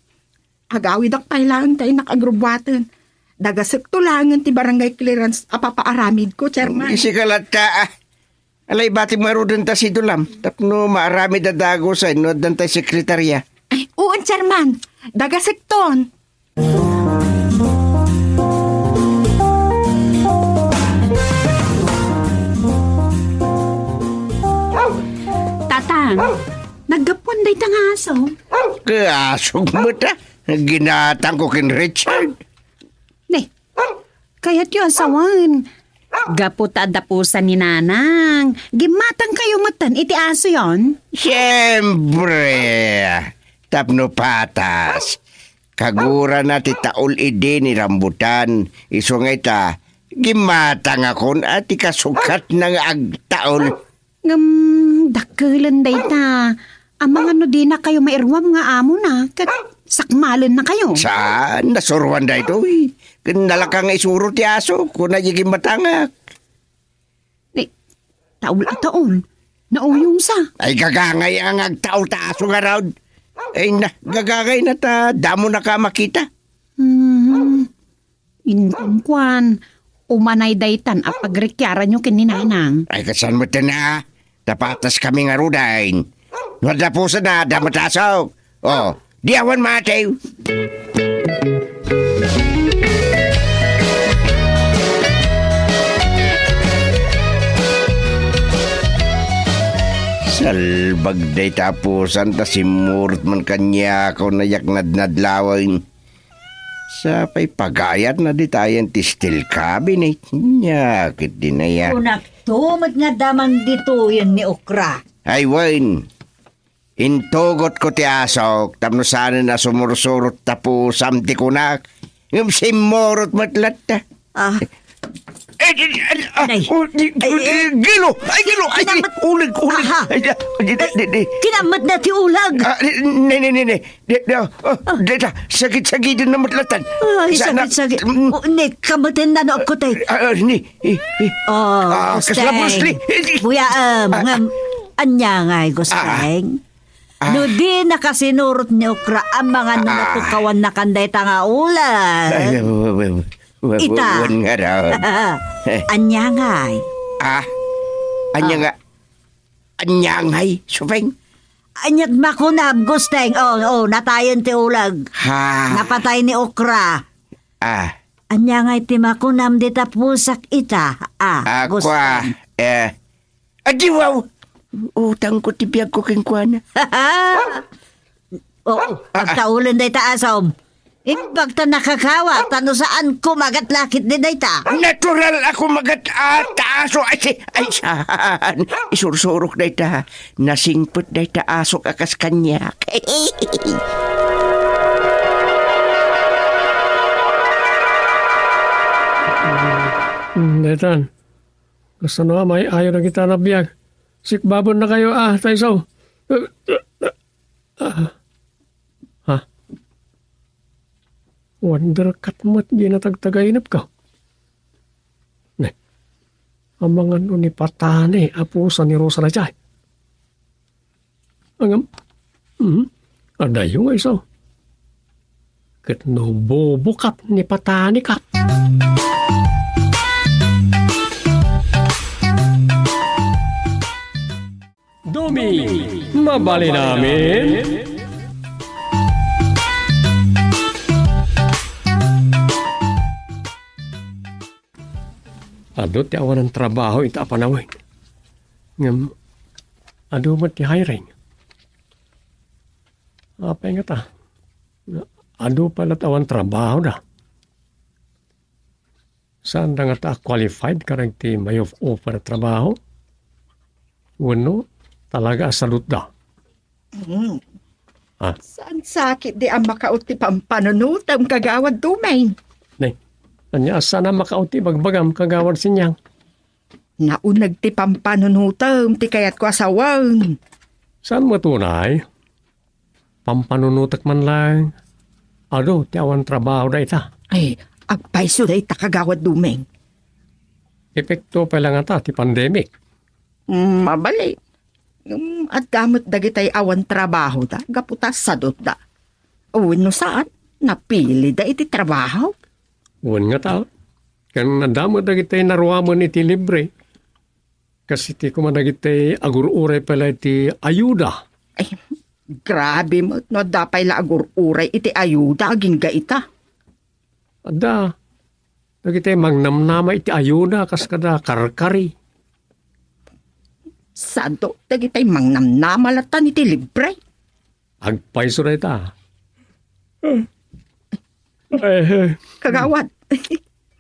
Agawidak pay laeng ta innak agrubbuaten. Dagasekto laengen ti barangay clearance a papaaramidko, Chairman. Isika latta, ah. Alay, bati maruden ta sidulam. Tapno maaramid a dagus ay no addan tay sekretarya. Ay, uon, Chairman. Dagasekton. Tatang, naggapuan dayta nga aso? Kaasog met, ah. Ginatangko ken Richard. Ne, kayatyo a sawen. Gapu ta adda pusa ni Nanang, gimmatangkayo metten iti asoyon? Siempre, tapno patas. Kagurana ti taol idi ni rambutan. Isu nga ita, gimmatangakon a ti kasukatna nga agtaol. Ngem dakkelen dayta. Amangan no dinakayo mairuam nga amona, ket sakmalennakayo. Saan? Nasuroan daytoy. Ken nalaka nga isuro ti aso, kuna di gimmatangak. Ni, taol a taol. Nauyongsa. Ay, gagangay ang agtaol ta aso ngarud. Ay na, gagangay na ta, damo na ka makita. Hmm. Inton kuan, umanay daytan a pagrikiaranyo ken ni Nanang. Ay, kasan met na? Tapatas kami nga rudain. No adda pusa na, adda met aso. Oh, di awan maatew. Salbag dayta a pusan ta simmurot man kaniak, nayak nadnadlawen. Sapay pagayat na ditayen ti steel cabinet. Nya, ket dinaya. Kunakto met nga daman ditoyen ni Okra. Ay, wen. Intugotko ti asok, tapno saanen a sumursurot ta pusam ti kunak. Ngem simmurot met latta. Ah. Ay, ay, ay, ah, Nay. Oh, di, Ay, di, eh. Gilo! Ay, gilo! Ay, Kinam-, ulag, ulag! Aha. Ay, di, di, di, Ay, di, di. Kinammet na ti ulag! Ah, di, ne, ne, ne, ne. Di, di, oh, oh, Ah. Di, di, sakit-sakiten na met latta. Ay, Sa-, na-, sakit-sakit. Mm. Oh, ne, kameten na no, ako, te. Ah, ah, ni, eh, eh. Oh, Ah, Gusteng. Kasla, Bruce Lee. Buyaem, Ah. ngem, anya ngay, Gusteng? Ah. No di nakasinurot ni Okra, amangan no Ah. natukawan na kan dayta nga ulag. Ay, wa-, wa-, wa-, wa-, Ita. Wan nga daw. Anya ngay? Ah? Anya Ah. nga? Anya ngay, Supeng? Anya ti makunam, Gusteng? Oh, oh, natayen ti ulag. Ha? Napatay ni Okra. Ah. Anya ngay ti makunam dita pusak ita? Ah, Ah, Gusteng. Kwa, eh, Adiwaw! Utangko ti biagko kenkuana. Oo, ah, ah, pagtaulen dayta asom. Imbag ta nakakawa, ta no saan kumagat lakit di dayta. Natural a kumagat a ta aso. Ay, si, ay, saan? Isursurok dayta. Nasingpet dayta aso a kas kaniak. Hmm, daytan. Kasano a may-ayo dagita a biag? Sikbaben na kayo, ah, ta isu. Ah, ha? Wonder kat met di natagtagainep ka. Ne, amangan no ni Patani a pusa ni Rosa daydiay. Ngem, mhm, adayo nga isu. Ket no bubukat ni Patani ka. Dumi, mabalin amin? Adu ti awanan trabaho ita a panawen. Ngem, adu met ti hiring. Apay ngata? Adu pay latta awan trabaho da. Saan da ngata a qualified kadagiti may of-, offer a trabaho? Wenno, talaga a sadutda? Hmm. Ah. Saan sakit di a makaut ti pampanunutem, Kagawad Dumeng? Ne, ania a saan a makaut ti ibagbagam, Kagawad Sinyang? Nauneg ti pampanunutem ti kayatko a sawen. Saan met unay? Pampanunutek man laeng. Adu ti awan trabaho dayta. Ay, agpayso dayta, Kagawad Dumeng. Epekto pay la ngata ti pandemic. Mm, mabalin. Mm, adda met dagitay awan trabaho da, gapu ta sadutda. Wenno saan, napilida iti trabaho. Wen ngata, ken adda met dagitay naruamen iti libre. Kas iti koma dagitay agur-uray pay la iti ayuda. Ay, grabe met no adda pay la agur-uray iti ayuda agingga ita. Adda dagitay mangnamnama iti ayuda kas kada karkari. Sado dagitay mangnamnama latta iti libre. Agpayso dayta. Eh, eh. Kagawad,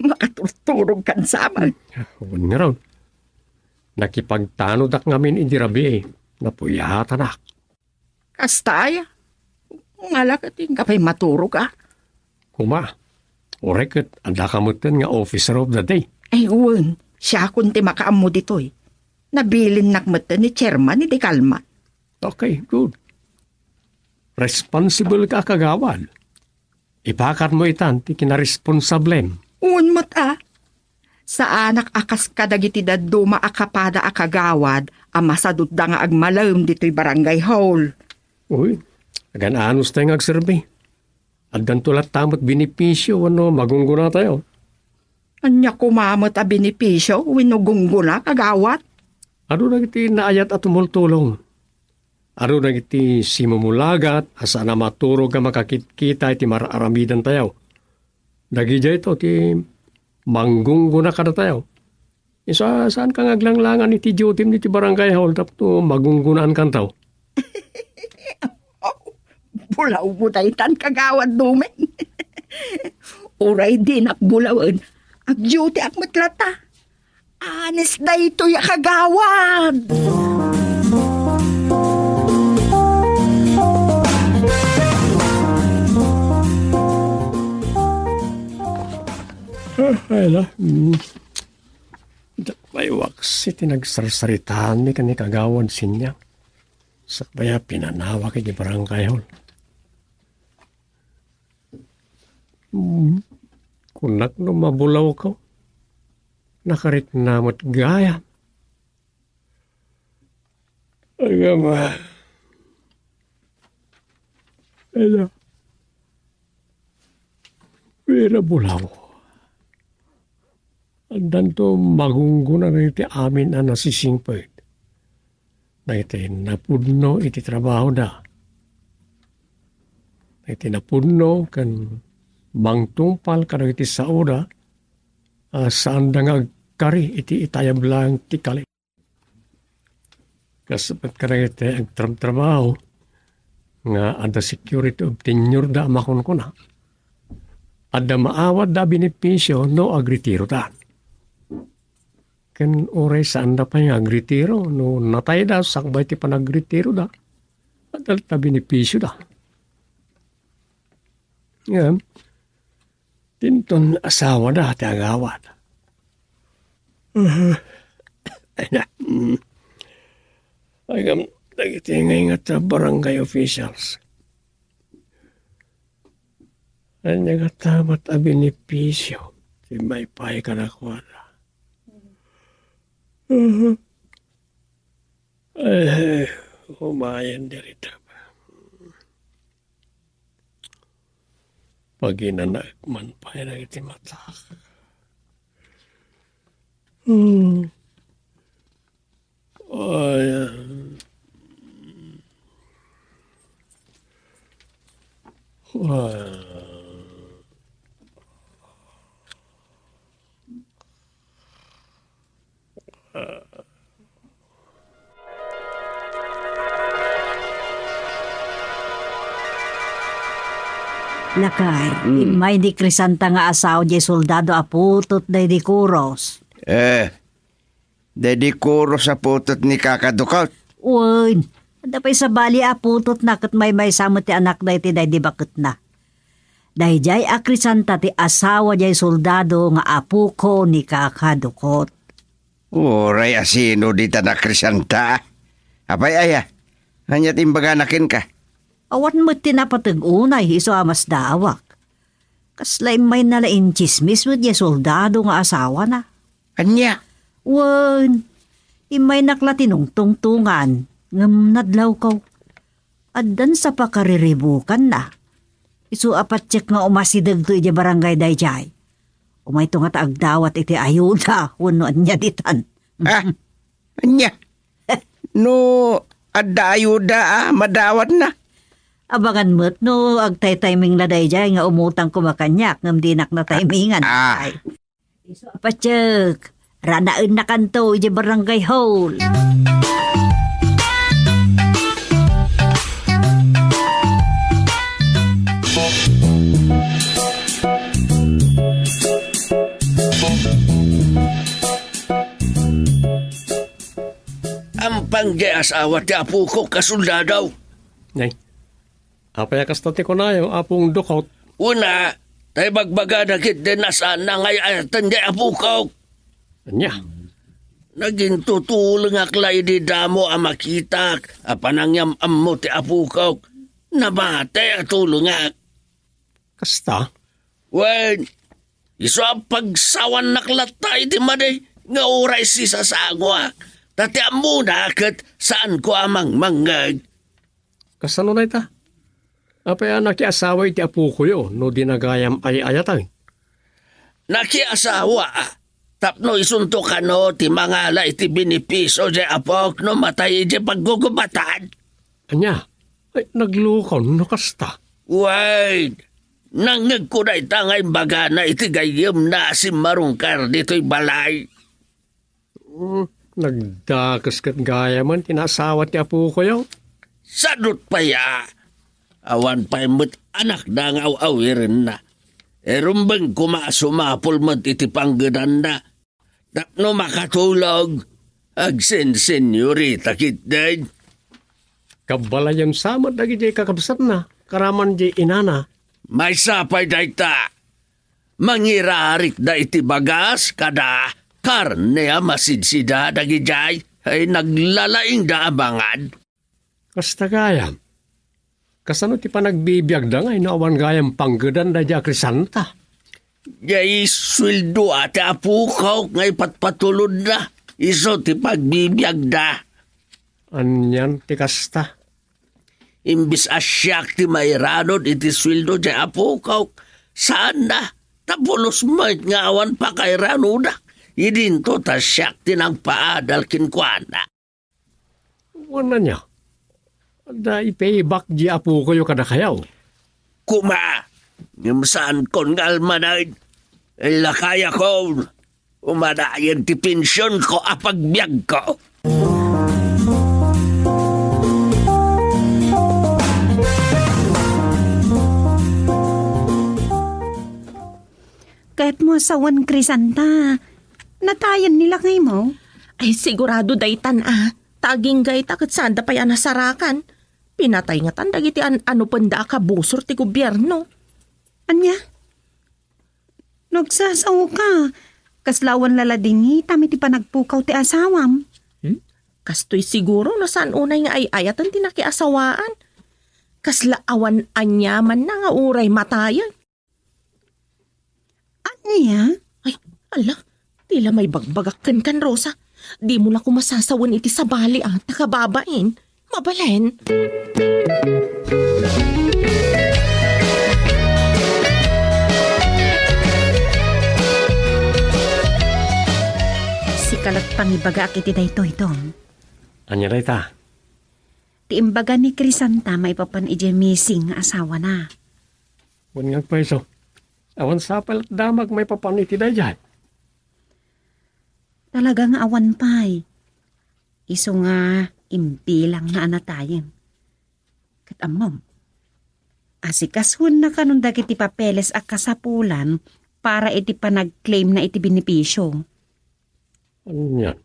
makaturturog kan saman. Wen ngarud. Nakipagtanodak ngamin idi rabii. Napuyatanak. Kasta aya? Ngala ket inka pay maturog, a? Kuma, uray ket adda ka metten nga officer of the day. Ay, wen, siakon ti makaammo ditoy. Nabilinnak metten ni chairman idi kalman. Okay, good. Responsible ka a kagawad. Ipakatmo itan ti kinaresponsablem. Wen met a. Saanak a kas kadagiti dadduma a kapada a kagawad a masadutda nga agmalem ditoy barangay hall. Uy, agan-anos tayo nga agserbi. Addanto latta met benepisio wenno magunggonatayo. Ania koma met a benepisio wenno gunggona, kagawad? Adu dagiti naayat a tumultulong. Adu dagiti simumulagat a saan a maturog a makakitkita iti mar-aramidantayo. Dagijayto ti manggunggona kadatayo. Isu a saanka nga aglanglangan iti duty-m iti barangay hall tapno magunggonaankanto. Bulawmo daytan, Kagawad Dumeng. Uray dinak bulawen, agdutiak met latta. Anis daytoy a kagawad. Ah, ay la. Mm. Maywaksi ti nagsarsaritaanmi ken ni Kagawad Sinyang. Sakbay a pinanawak iti barangay hall. Hmm. Kunak no mabulawko. Nakarikna met gayam. Agama. Ella. Pero bulaw. Addanto magunggona dagiti amin a nasisingpet. Dagiti napudno iti trabahoda. Dagiti napudno ken mangtungpal kadagiti saoda a saanda nga agkari iti itayab laeng ti kali. Kas met kadagiti agtrabtrabaho, nga adda security of tenure da a makunkuna. Adda maawatda a benepisio no agretiroda. Ken uray saanda pay nga agretiro, no natayda sakbay ti panagretiroda, adda latta benepisioda. Ngem, dinton asawada ti agawat. Ay na. Agam, dagiti nga ingat a barangay officials. Ania nga tamat a benepisio ti maipaay kadakuada? Mhm. Eh, umayen diri ta. Paginanaek man pay dagiti matak. Hmm. Ay, ah. Ah. Lakay, hmm, immay ni Crisanta nga asawa diay soldado a putot daydi kuros. Eh, daydi kuros a putot ni Kaka Dukot? Wen, adda pay sabali a putotna ket maymaysa met ti anakda iti daydi baketna. Daydiay a Crisanta ti asawa diay soldado nga apuko ni Kaka Dukot. Uray a sino ditan a Crisanta? Apay aya? Ania ti imbagana kenka? Awan met ti napateg unay isu a masdaawak. Kasla immayna la intsismis met diay soldado nga asawana. Ania? Wen, immaynak la tinungtungtongan, ngem nadlawko. Addan sa pakariribukanna. Isu a patiek nga umasidegto idiay barangay daydiay. Umayto ngata agdawat iti ayuda wenno ania ditan. Ah, ania? No adda ayuda a madawatna? Abangan met no agtaytaymingna daydiay nga umutang koma kaniak ngem dinak nataymingan. Ah. Ay. Patiek, ranaennakanto idiay barangay hall. Ampang diay asawa ti apokok a soldado. Nay, apay a kasta ti kunayo, Apong Dukot? Una, ta ibagbagada ketdi a saanna nga ay-ayaten diay apokok. Ania? Nagintutulengak la idi damo a makitak a panangyam-ammo ti apokok. Namati a tulengak. Kasta? Wen, isu a pagsawannak latta iti madi nga uray sisasangoak, ta ti ammona ket saanko a mangmangngeg. Kasano dayta? Apay a nakiasawa iti apokoyo no di na gayam ay-ayaten? Nakiasawa, tapno isunto kano ti mangala iti benepisio diay apok no matay idiay paggugubatan. Ania? Ay, naglukon no kasta. Wait! Nangngegko dayta nga imbagana iti gayyemna a simmarungkar ditoy balay. Hmm, nagdakes ket gayamen ti naasawa ti apokoyo. Sadut pay a, awan pay met anakda nga aw-awirenna. Irumbeng koma a sumapul met iti panggedanna. Tapno makatulog, agsensenyorita ketdi. Kabbalayen sa met dagiti kakabsatna, karaman di inana. Maysa pay dayta, mangirarikda iti bagas kada karne a masidsida dagidiay, ay naglalaingda a bangad. Kasta gayam. Kasano ti panagbibiagda nga no awan gayam panggedan daydi a Crisanta? Diay sueldo a ti apokok nga ipatpatulodda. Isu ti pagbibiagda. Anian ti kasta? Imbes a siak ti mairanod iti sueldo diay apokok, saanna, ta pulos met nga awan pakairanodak. Idinto ta siak ti nangpaadal kenkuana. Wen ania? Adda i-payback di apokoyo kadakayo. Koma, ngem saankon nga almaned. Lakayakon, umadayen ti pensionko a pagbiagko. Ket mo a sawen, Crisanta, natayen ni lakaymo? Ay, sigurado daytan a. Ta agingga ita ket saanda pay a nasarakan. Pinatay ngatan dagiti an-, anupenda a kabusor ti gobierno. Ania? No agsasaoka, kasla awan laladingitam iti panagpukaw ti asawam. Hmm? Kastoy siguro no saan unay nga ay-ayaten ti nakiasawaan. Kasla awan aniamanna nga uray matayen. Ania? Ay, ala, ti la maibagbagak kenkan, Rosa. Dimo la koma sasawen iti sabali a, ta kababain. Mabalin. Sika la ti pangibagaak iti daytoy, Dong. Ania dayta? Ti imbaga ni Crisanta maipapan idiay missing nga asawana. Wen nga agpayso, awan sapay la't damag maipapan iti daydiay. Talaga nga awan pay. Isu nga imbilangna a natayen. Ket ammom, asikasuenna kanon dagiti papeles a kasapulan para iti panagclaimna iti benepisio. Anian?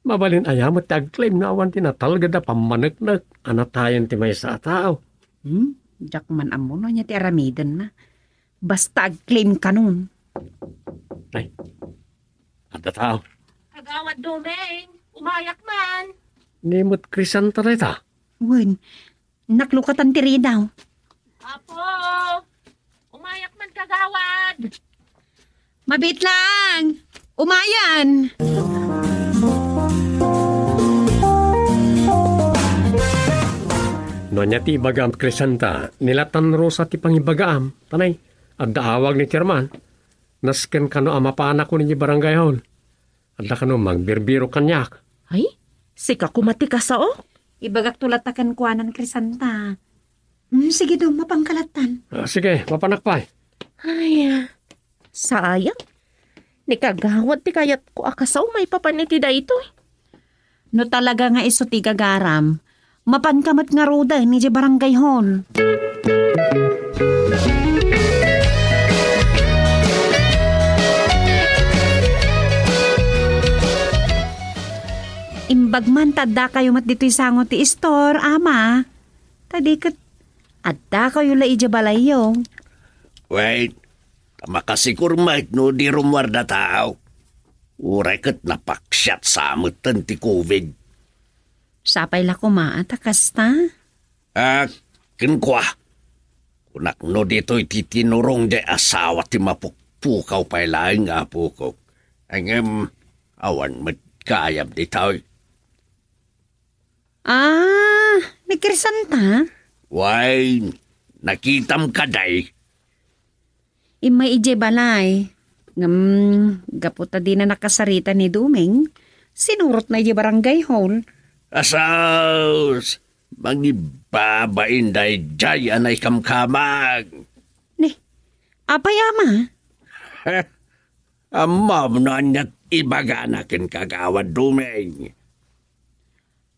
Mabalin aya met ti agclaim no awan ti natalged a pammaneknek a natayen ti maysa a tao? Hmm? Diak man ammo no ania ti aramidenna. Basta agclaim kanon. Ay, adda tao. Kagawad Domeng, umayak man. Ni met Crisanta dayta? Wen, naklukatan ti ridaw. Apo, umayak man, kagawad. Mabiit lang. Umayan. No ania ti ibagam, Crisanta, nilatan Rosa ti pangibagaam. Tanay, adda awag ni Chairman. Nasken kano a mapanak idiay barangay hall. Adda kano mangbirbiro kaniak. Ay, sika koma ti kasaok? Ibagakto latta kenkuana, Crisanta. Hmm, sige, Dong, mapanka lattan. Ah, sige, mapanak pay. Ay, ah, sayang. Ni kagawad ti kayatko a kasao maipapan iti daytoy. No talaga nga isu ti gagaram, mapanka met ngaruden idiay barangay hall. Imbag man ta addakayo met ditoy sango ti istor, Ama. Ta di ket addakayo la idiay balayyo. Wait, ta makasikur met no di rummuarda tao. Uray ket napaksiat sa metten ti covid. Sapay la koma ta kasta? Ah, kenkuana. Kunak no ditoy ti tinurong diay asawa ti mapukpukaw pay laeng nga apokok. Ngem, awan met gayam ditoy. Ah, ni Crisanta? Wen, nakitam kadi? Immay idiay balay. Ngem, gapu ta dina nakasarita ni Domeng, sinurotna idiay barangay hall. Asus! Mangibabain daydiay a naikamkamang. Ni, apay, Ama? Ammom no ania ti ibagana ken kagawad Domeng.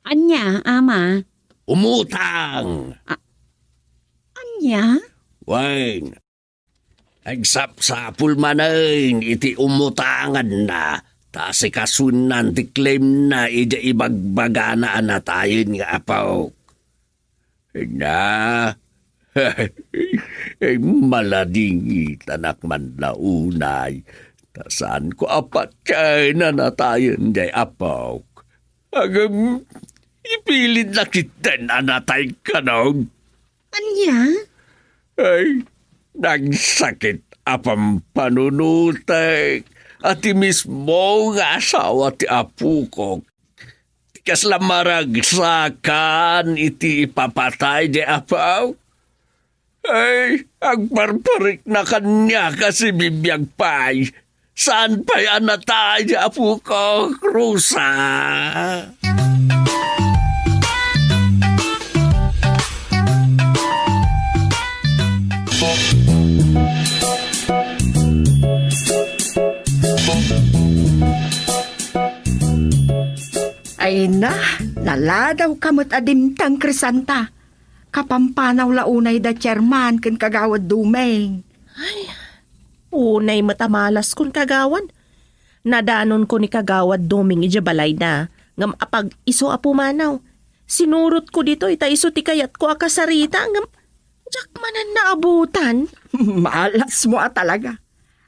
Ania, Ama? Umutang! A-, ania? Wen, agsapsapul manen iti umutanganna, ta asikasuenna ti claimna idiay ibagbagana a natayen nga apok. Na, maladingitanak man la unay, ta saanko a patiayen a natayen diay apok. Ngem, ipilitna ketdin a natay kanon. Ania? Ay, nagsakit a pampanunotek a ti mismo nga asawa ti apokok ti kasla maragsakan iti ipapatay diay apok. Ay, agparparikna kaniak a sibibiag pay. Saan pay a natay ti apokok, Rosa? Ay na, naladawka met a dimteng, Crisanta. Kapampanaw la unay da Chairman ken Kagawad Dumeng. Ay, Unay met a malaskon, kagawad. Nadanonko ni Kagawad Doming idiay balayda, ngem apag-isu a pumanaw. Sinurotko ditoy ta isu ti kayatko a kasarita, ngem diak manen naabutan. Malasmo a talaga.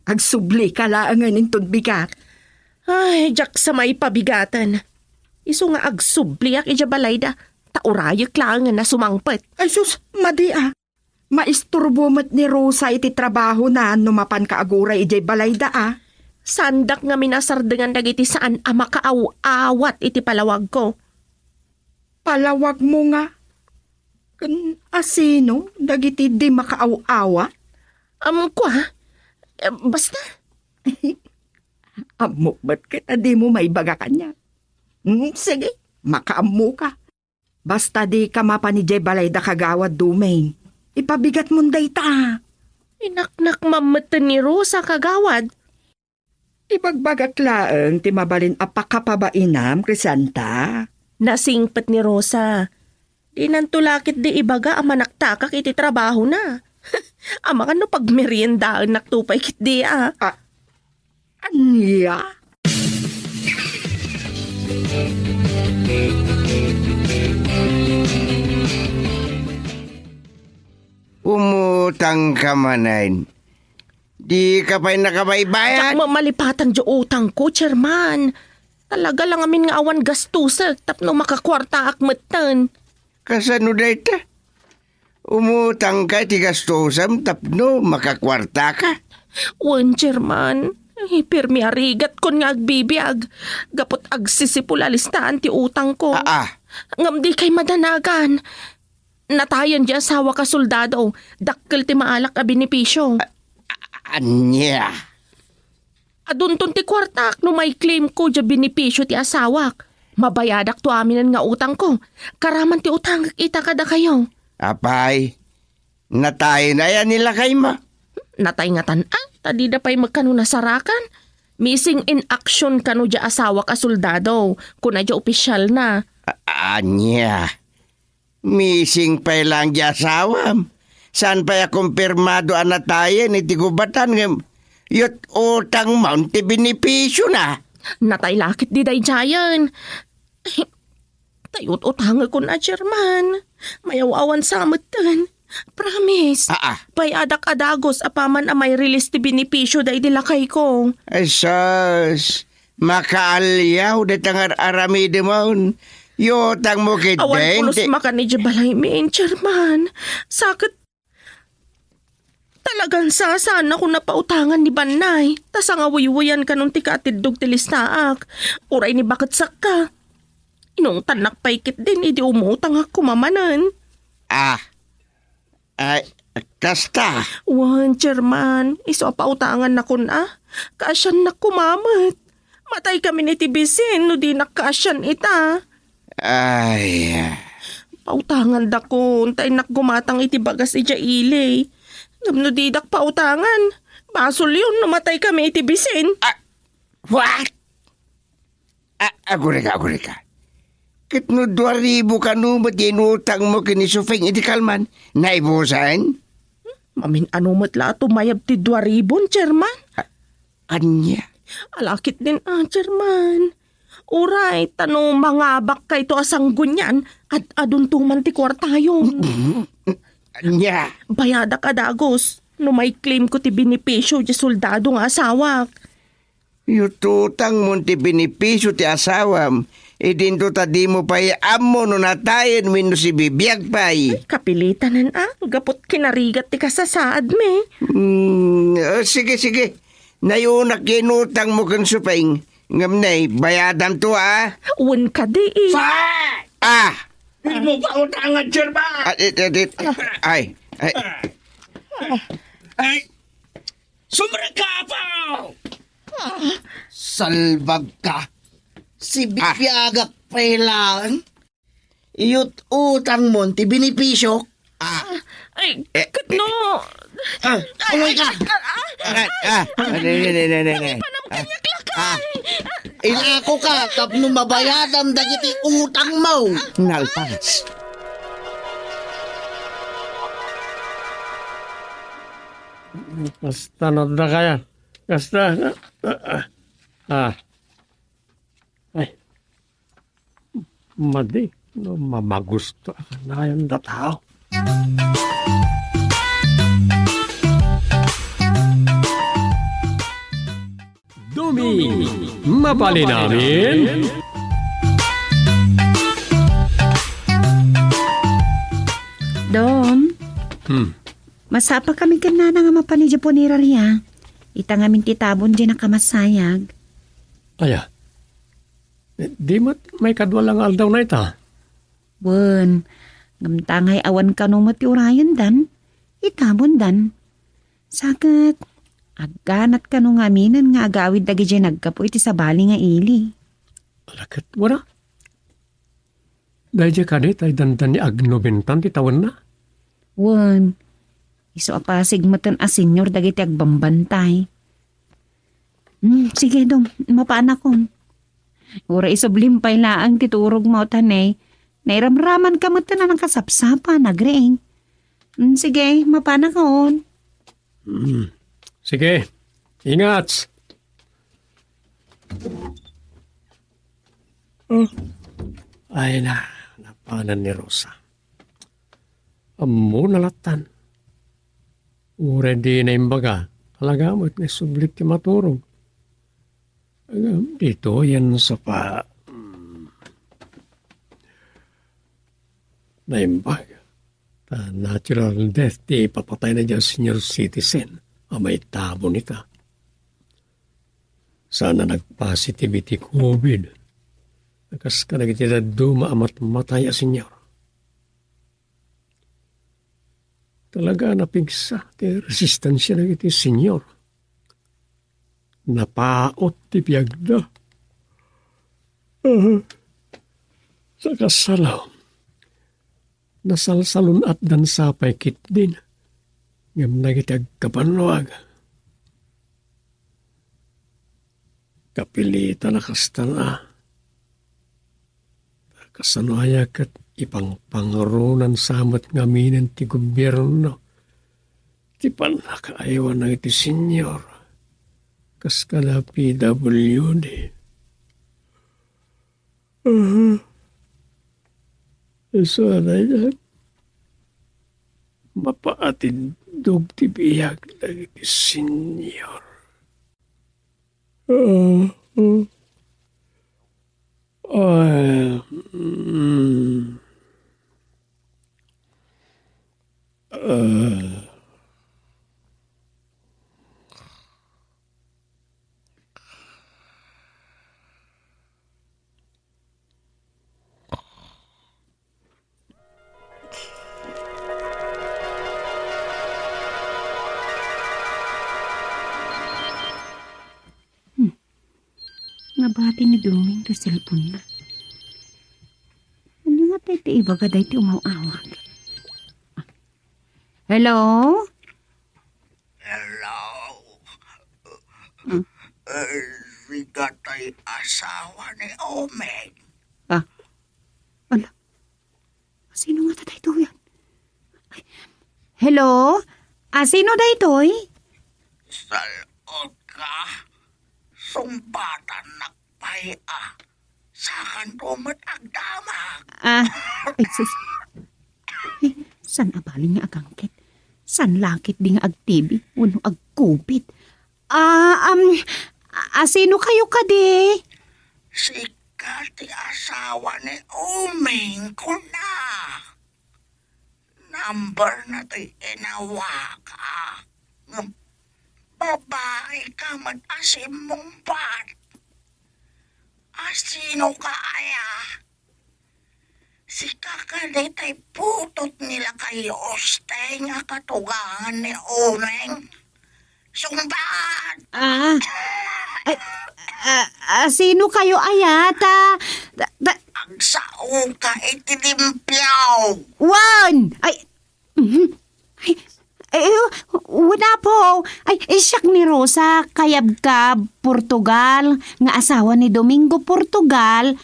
Agsublika laengen inton bigat. Ay, diak sa maipabigaten. Isu nga agsubliak idiay balayda, ta urayek laengen a sumangpet. Ay sus, madi a. Maisturbo met ni Rosa iti trabahona no mapanka aguray idiay balayda a. Saandak ngamin a sardengan dagiti saan a makaaw-awat iti palawagko. Palawagmo nga? Ken asino dagiti di makaaw-awat? Am, kua? Eh, basta. Ammok met ket a dimo maibaga kaniak. Mm, sige, makaammoka. Basta dika mapan idiay balayda, Kagawad Doming. Ipabigatmon dayta. Inaknak mammetten ni Rosa, Kagawad. Ibagbagak laeng ti mabalin a pakapabainam, Crisanta. Nasingpet ni Rosa. Dinanto la ketdi ibaga a manaktakak iti trabahona. Amangan no pagmeriendaennakto pay ketdi a. Ah, ania? Umutangka manen. Dika pay nakabaybayad? Diak malipatan diay utangko, Chairman. Talaga la ngamin nga awan gastosek tapno makakuartaak metten. Kasano dayta? Umutangka iti gastosem tapno makakuartaka? Wen, Chairman. Ay, pirmi a rigatkon nga agbibiag. Gaput agsisipul a listaan ti utangko. Aa. Ngem dikay madanagan. Natayen diay asawak a soldado. Dakkel ti maalak a benepisio. A-, a-, ania? Adunton ti kuartak no mai-claimko diay benepisio ti asawak. Mabayadakto aminen nga utangko. Karaman ti utangek ita kadakayo. Apay, natayen aya ni lakaymo? Natay ngatan a, ta dida pay met kano nasarakan. Missing in action kano diay asawak a soldado, kuna diay opisyalna. A-, ania? Missing pay laeng diay asawam. Saan pay a kumpirmado a natayen iti gubatan ngem yut-utangmon ti benepisiona. Natay la ketdi daydiayen. Ta yut-utangekon a, Chairman. Mayaw-awan sa metten. Promise. Aa. Bayadak a dagus apaman a mai-release ti benepisio daydi lakayko. Ay, sus. Makaaliaw dayta nga ar-aramidemon. Yutangmo ketdi. Awan pulos makan idiay balaymi, Chairman. Sa ket talagan sasaannakon a pautangan ni Bannay. Ta sangawuywoyan kanon ti kaatiddog ti listaak. Uray ni baketsakka. Inungtannak pay ketdin idi umutangak koma manen. Ah, Ay, kasta. Wen, Chairman, isu a pautangannakon a. Kaasiannak koma met. Mataykamin iti bisin no dinak kaasian ita. Ay. Pautangandakon, ta innak gumatang iti bagas idiay ili. Ngem no didak pautangan, basolyon no mataykami iti bisin. Ah, what? A-, agurika, agurika. Ket no dua ribu kano met ti inutangmo ken ni Suping iti kalman, naibusen? Mamin-ano met la a tumayab ti dua ribun, Chairman? A-, ania? Ala ketdin a, Chairman. Uray, ta no mangabakkayto a sanggunian, ad-adunto man ti kuartayo. Ania? Bayadak a dagus, no mai-claimko ti benepisio ti soldado nga asawak. Yututangmon ti benepisio ti asawam, idinto ta dimo pay ammo no natayen wenno sibibiag pay. Ay, kapilitanen a, gaput kinarigat ti kasasaadmi. Hmm, ah, sige, sige. Nayunak ya inutangmo ken Suping. Ngem ne, bayadamto a. Wen kadi. Sa! Ah! Dimo pautangan, Chairman! Ah, it, it, it. Ay, ay. Ay, sumrekka, Apo! Salbag ka. Sibibiagak pay laeng. Iyut-utangmon ti benepisio. Ah. Ay, eh, ket no. Ah, umoy ka. Ah, ah, ah, ah, ne, ne, ne, ne, ne, ne. Panam kaniak lakay. Ah. Ilako ka tapno mabayadam dagiti utangmo. Nalpas. Kasta no da kaya. Kasta. Ah. Ay. Madi. No, mamagusto a kanayon da tao. Dumi, mapalinamin. Dom, Hmm. masapa kami ken nana nga mapan idiay punerarya. Ita ngamin ti tabon diay nakamasayag. Aya, di met maikadua la nga aldaw na ita? Wen, ngem ta ngay awan kano met ti urayendan, itabondan. Sa ket, agganat kano ngaminen nga agawid dagidiay naggapu iti sabali nga ili. Ala ket, wara? Daydiay kadi tay dandan ni agnubentan ti tawenna? Wen, isu a pasig meten a senior dagiti agbambantay. Hmm, sige, Dom, mapanakon. Uray isublim pay laeng ti turogmo, ta ne, nairamramanka met a nakasapsapa, nagriing. Mm, sige, mapanakon. Mm. Sige, ingat. Oh. Ay na, napanan ni Rosa. Ammona lattan. Uray di naimbaga, talaga met nga isublit ti maturog. Ngem ditoyen sa pa-, hmm. Naimbag. Ta natural death ti ipapatayna diay senior citizen a maitabon ita. Saan a nagpositive iti covid. Kas kadagiti dadduma a matmatay a senior. Talaga a napigsa ti resistensia dagiti senior. Napaut ti biagda. Ah, sa kasalo, nasalsalun-atdan sa pay ketdin, ngem dagiti agkabannuag. Kapilitan a kastan a. Kasano aya ket ipangpangronan sa met ngaminen ti gobierno ti pannakaaywan dagiti senior kas kada P W D? Aha. Isu a daydiay, mapaatindog ti biag dagiti senior. Ah, ah. Ah, mm. Ah. Hmm. Nabati ni Doming ti cellphone-na. Ania nga ti ibaga daytoy umaw-awag? Hello? Hello? Hmm. Eh, sika tay asawa ni Oming? Ah, ala. Sino nga ta daytoy? Ay, hello? Ah, sino daytoy? Sal-od ka? Sungbatannak pay a. Sakanto met agdamag. Ah, ay, sus. Ay, saan a bali nga agangket? Saan la ketdi nga ag-T V wenno ag-covid? Ah, um, a-, asino kayo kadi? Sika ti asawa ni Oming, kuna. Number na ti inawaka. Ngem babai ka met a simmungbat. Asino ka aya? Sika kadi tay putot ni lakay Uste nga katugangan ni Oming? Sungbat! Ah, ay, ah, ah, sino kayo aya? Ta, ta, ta- Agsao ka iti limpio! Wan! Ay, mhm. Ay, ay, wala po. Ay, eh, siak ni Rosa, kayabkab, Portugal, nga asawa ni Domingo Portugal,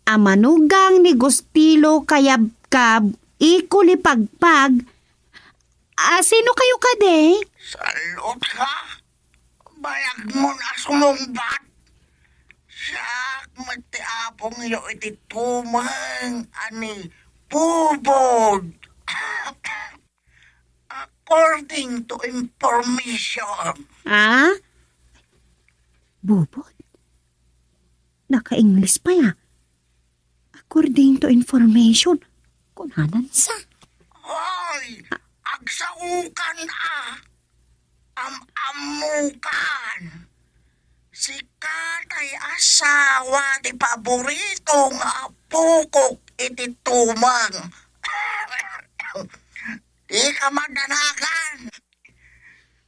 a manugang ni Gustilo, kayabkab, Iko Lipagpag. Ah, sino kayo kadi? Salot ka? Bayagmon a sumungbat? Siak met ti apongyo iti tumeng a ni Bubod. According to information. Ah? Bubod? Naka-English pa ya. According to information, kunanansa. Hoy, agsaukan a. Am-ammukan. Sika tay asawa ti paborito nga apokok iti tumeng. Di ka madanagan.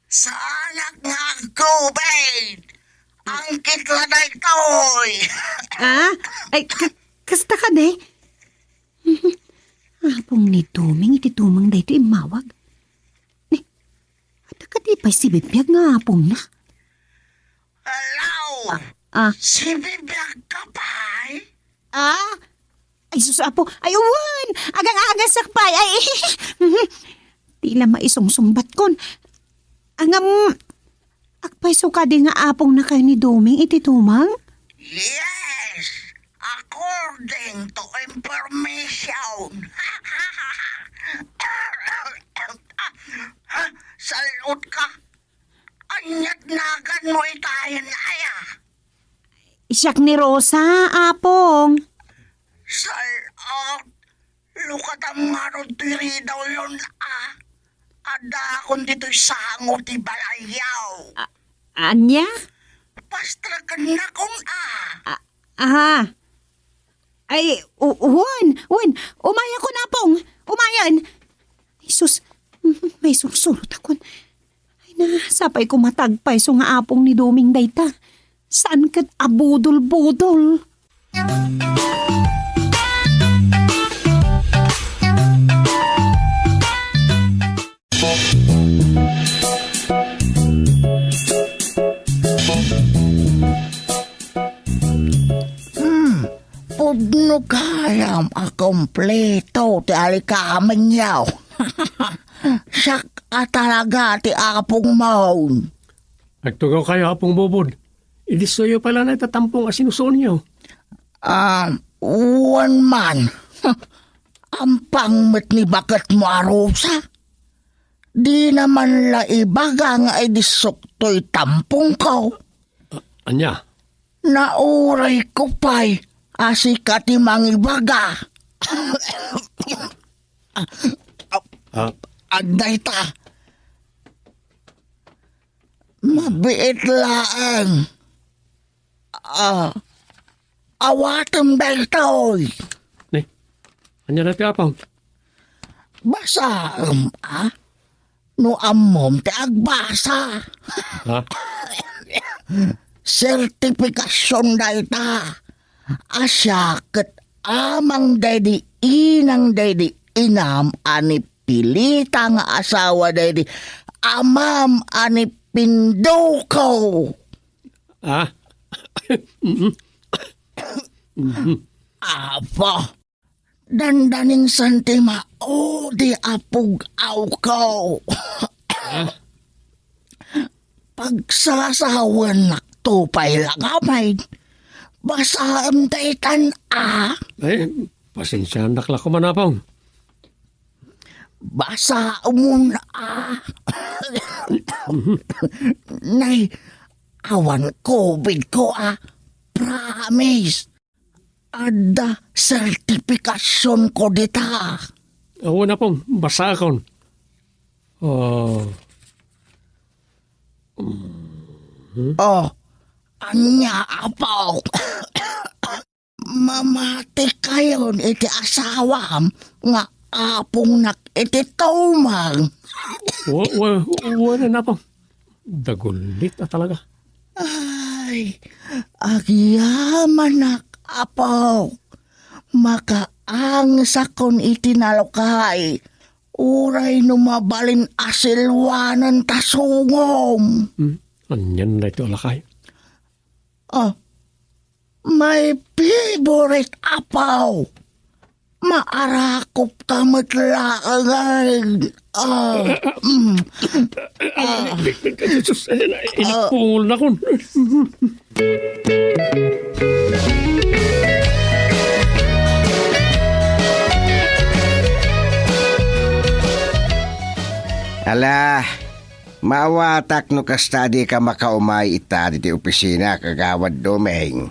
Saanak nga agkubit. Angkit la daytoy. Ah? Ay, ka-, kasta ka, ne? Apong ni Doming iti tumeng daytoy immawag. Ni, adda kadi pay sibibiag nga apongna? Hello? Ah. Sibibiag ka pay? Ah? Ay, sus, Apo. Ay, wen! Agang-agasak pay. Ay, di la maisungsungbatkon. Ngem, agpayso kadi nga apongnakayo ni Doming iti tumeng? Yes, according to information. Salot ka. Ania't naganmo itayen aya? Siak ni Rosa, Apong. Salot. Lukatam ngarud toy ridaw yon a. Adakon ditoy sango ti balayyo. A-, ania? Pastrakennakon a. A-, aha. Ay, u-, wen, wen. Umayakon, Apong. Umayen. Jesus, may sursurotakon. Ay na, sapay koma ta agpayso nga apong ni Doming dayta. Saan ket a budol-budol. Hmm, pudno gayam a kompleto ti alikamenyo. Siak a talaga ti apongmo. Agtugaw kayo, Apong Bubod. Idissoyo pay la dayta tampong a sinusuonyo. Ah, wen man. Ampang met ni baketmo a Rosa. Dina man la ibaga nga idissok toy tampongko. A-, ania? Naurayko pay a sika ti mangibaga. Ah. Adda ita. Mabiit laeng. Ah, awatem daytoy. Ni, ania daytoy, Apong? Basaem, a? No ammom ti agbasa. Ha? Sertifikasyon dayta. A siak ket amang daydi inang daydi inam a ni Pilita nga asawa daydi amam a ni Pinduko. Ah? Apo, dandaninsan ti maudi a pug-awko. Ah? Pagsasawaennakto pay la ngamin. Basaem daytan a. Ay, pasensianak la koma, Apong. Basaemon a. Nay, awan COVID ko a. Promise. Adda sertifikasyonko dita. Awan, Apong, basaakon. Oh. Oh, ania, Apo? Mamatikayon iti asawam nga apongnak iti tumeng. Wa-, wa-, wen, Apo. Dagulit a talaga. Ay, agyamanak, Apo. Makaangesakon iti nalukay. Uray no mabalin a silwanen ta sungom. Hmm, anian daytoy a lakay? Ah, my favorite, Apo. Maarakop ka met laeng. Ah, mm. Ah, Jesus, eh, ah. Inipungol na kun. Ala, maawatak no kasta a dika makaumay ita ditoy opisina, Kagawad Doming.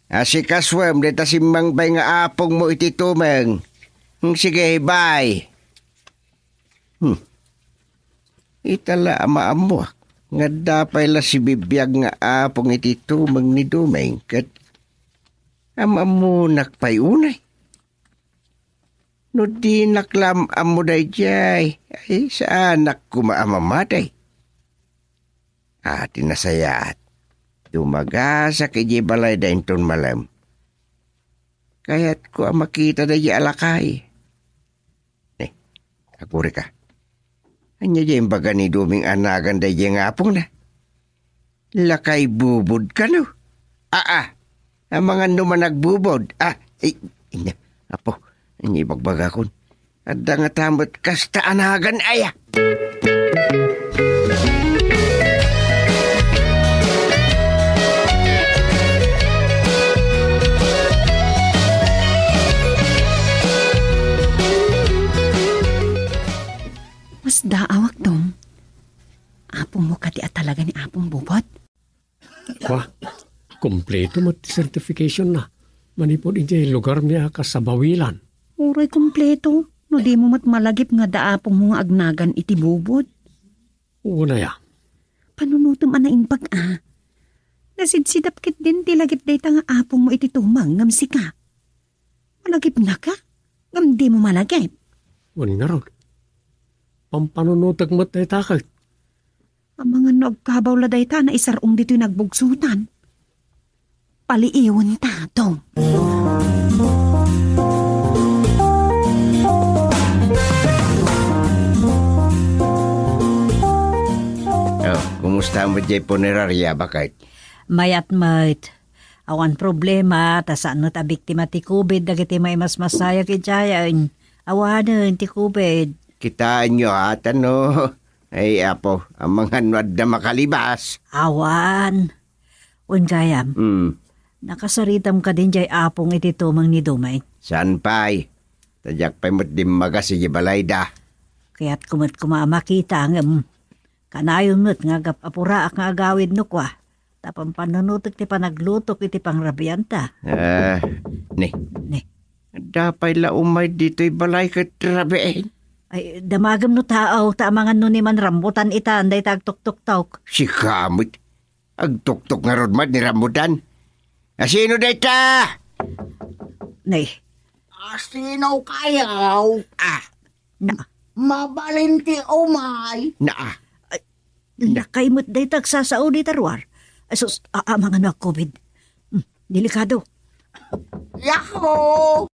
Asikasuem dayta simmangbay nga apongmo iti tumeng. Hmm, sige, bye. Hmm. Ita la a maammoak nga adda pay la sibibiag nga apong iti tumeng ni Doming ket am-ammonak pay unay. No dinak la am-ammo daydiay, ay, saanak koma a mamati. A, ti nasayaat, dumagasak idiay balayda inton malem. Kayatko a makita daydiay a lakay. Ne, agurika. Ania diay imbaga ni Doming a nagan daydiay nga apongna? Lakay bubod kano? Aa, amangan no managbubod. Ah, ay, ina, apo, ania ibagbagakon? Adda ngata met kasta a nagan aya. Masdaawak, Dong. Apongmo kadi a talaga ni Apong Bubot? Kwa, kompleto met ti certification na. Manipud idiay lugar mi a kasabawilan. Uray kompleto, no dimo met malagip nga adda apongmo nga agnagan iti Bubot. Wen aya. Panunotem a naimbag a. Nasidsidap ketdin ti lagip dayta nga apongmo iti tumeng ngem sika. Malagipnaka, ngem dimo malagip. Wen ngarud. Pampanunotek met dayta ket. Amangan no agkabaw la dayta a naisar-ong ditoy nagbugsotan. Paliiwenta, Dong. Oh, kumusta met diay punerarya, baket? Mayat met. Awan problema, ta saan met a biktima ti covid dagiti maimasmasayag idiayen. Awanen ti covid. Kitaenyo, a, tano. Ay, Apo, amangan no adda makalibas. Awan. Wen gayam, Hmm. nakasaritam kadin diay apong iti tumeng ni Doming? Saan pay? Ta diak pay met dimmagas idiay balayda. Kayatko met koma a makita, ngem kanayon met nga agap-apuraak nga agawid no kua. Ta pampanunotek ti panaglutok iti pangrabianta. Ah, ni. Ni. Adda pay la umay ditoy balay ket rabii. Ay, damagem no taaw, ta amangan no ni manrambutan itan dayta agtuktoktok. Sika met, agtuktok ngarud met ni rambutan. Asino dayta? Ni. Asino kayaw? Ah. Na. Mabalin ti umay. Na. Ay, lakay met dayta agsasao dita ruar. Ay, sus, a-, amangan no agkovid. Hmm, delikado. Yahoo!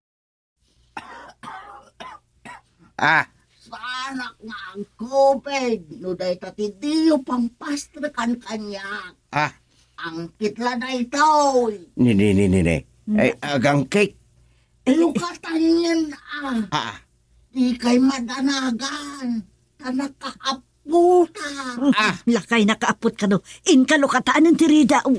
Ah. Saanak nga agkovid no dayta ti diyo pampastrekan kaniak. Ah. Angkit la daytoy. Ni, ni, ni, ni, ni. Ay, agangkit. Lukatan yan, ah. Ah. Di kay madanagan. Ta nakaapputa. Ah. Lakay nakaaput kano. Inka lukatan ti rida, oh.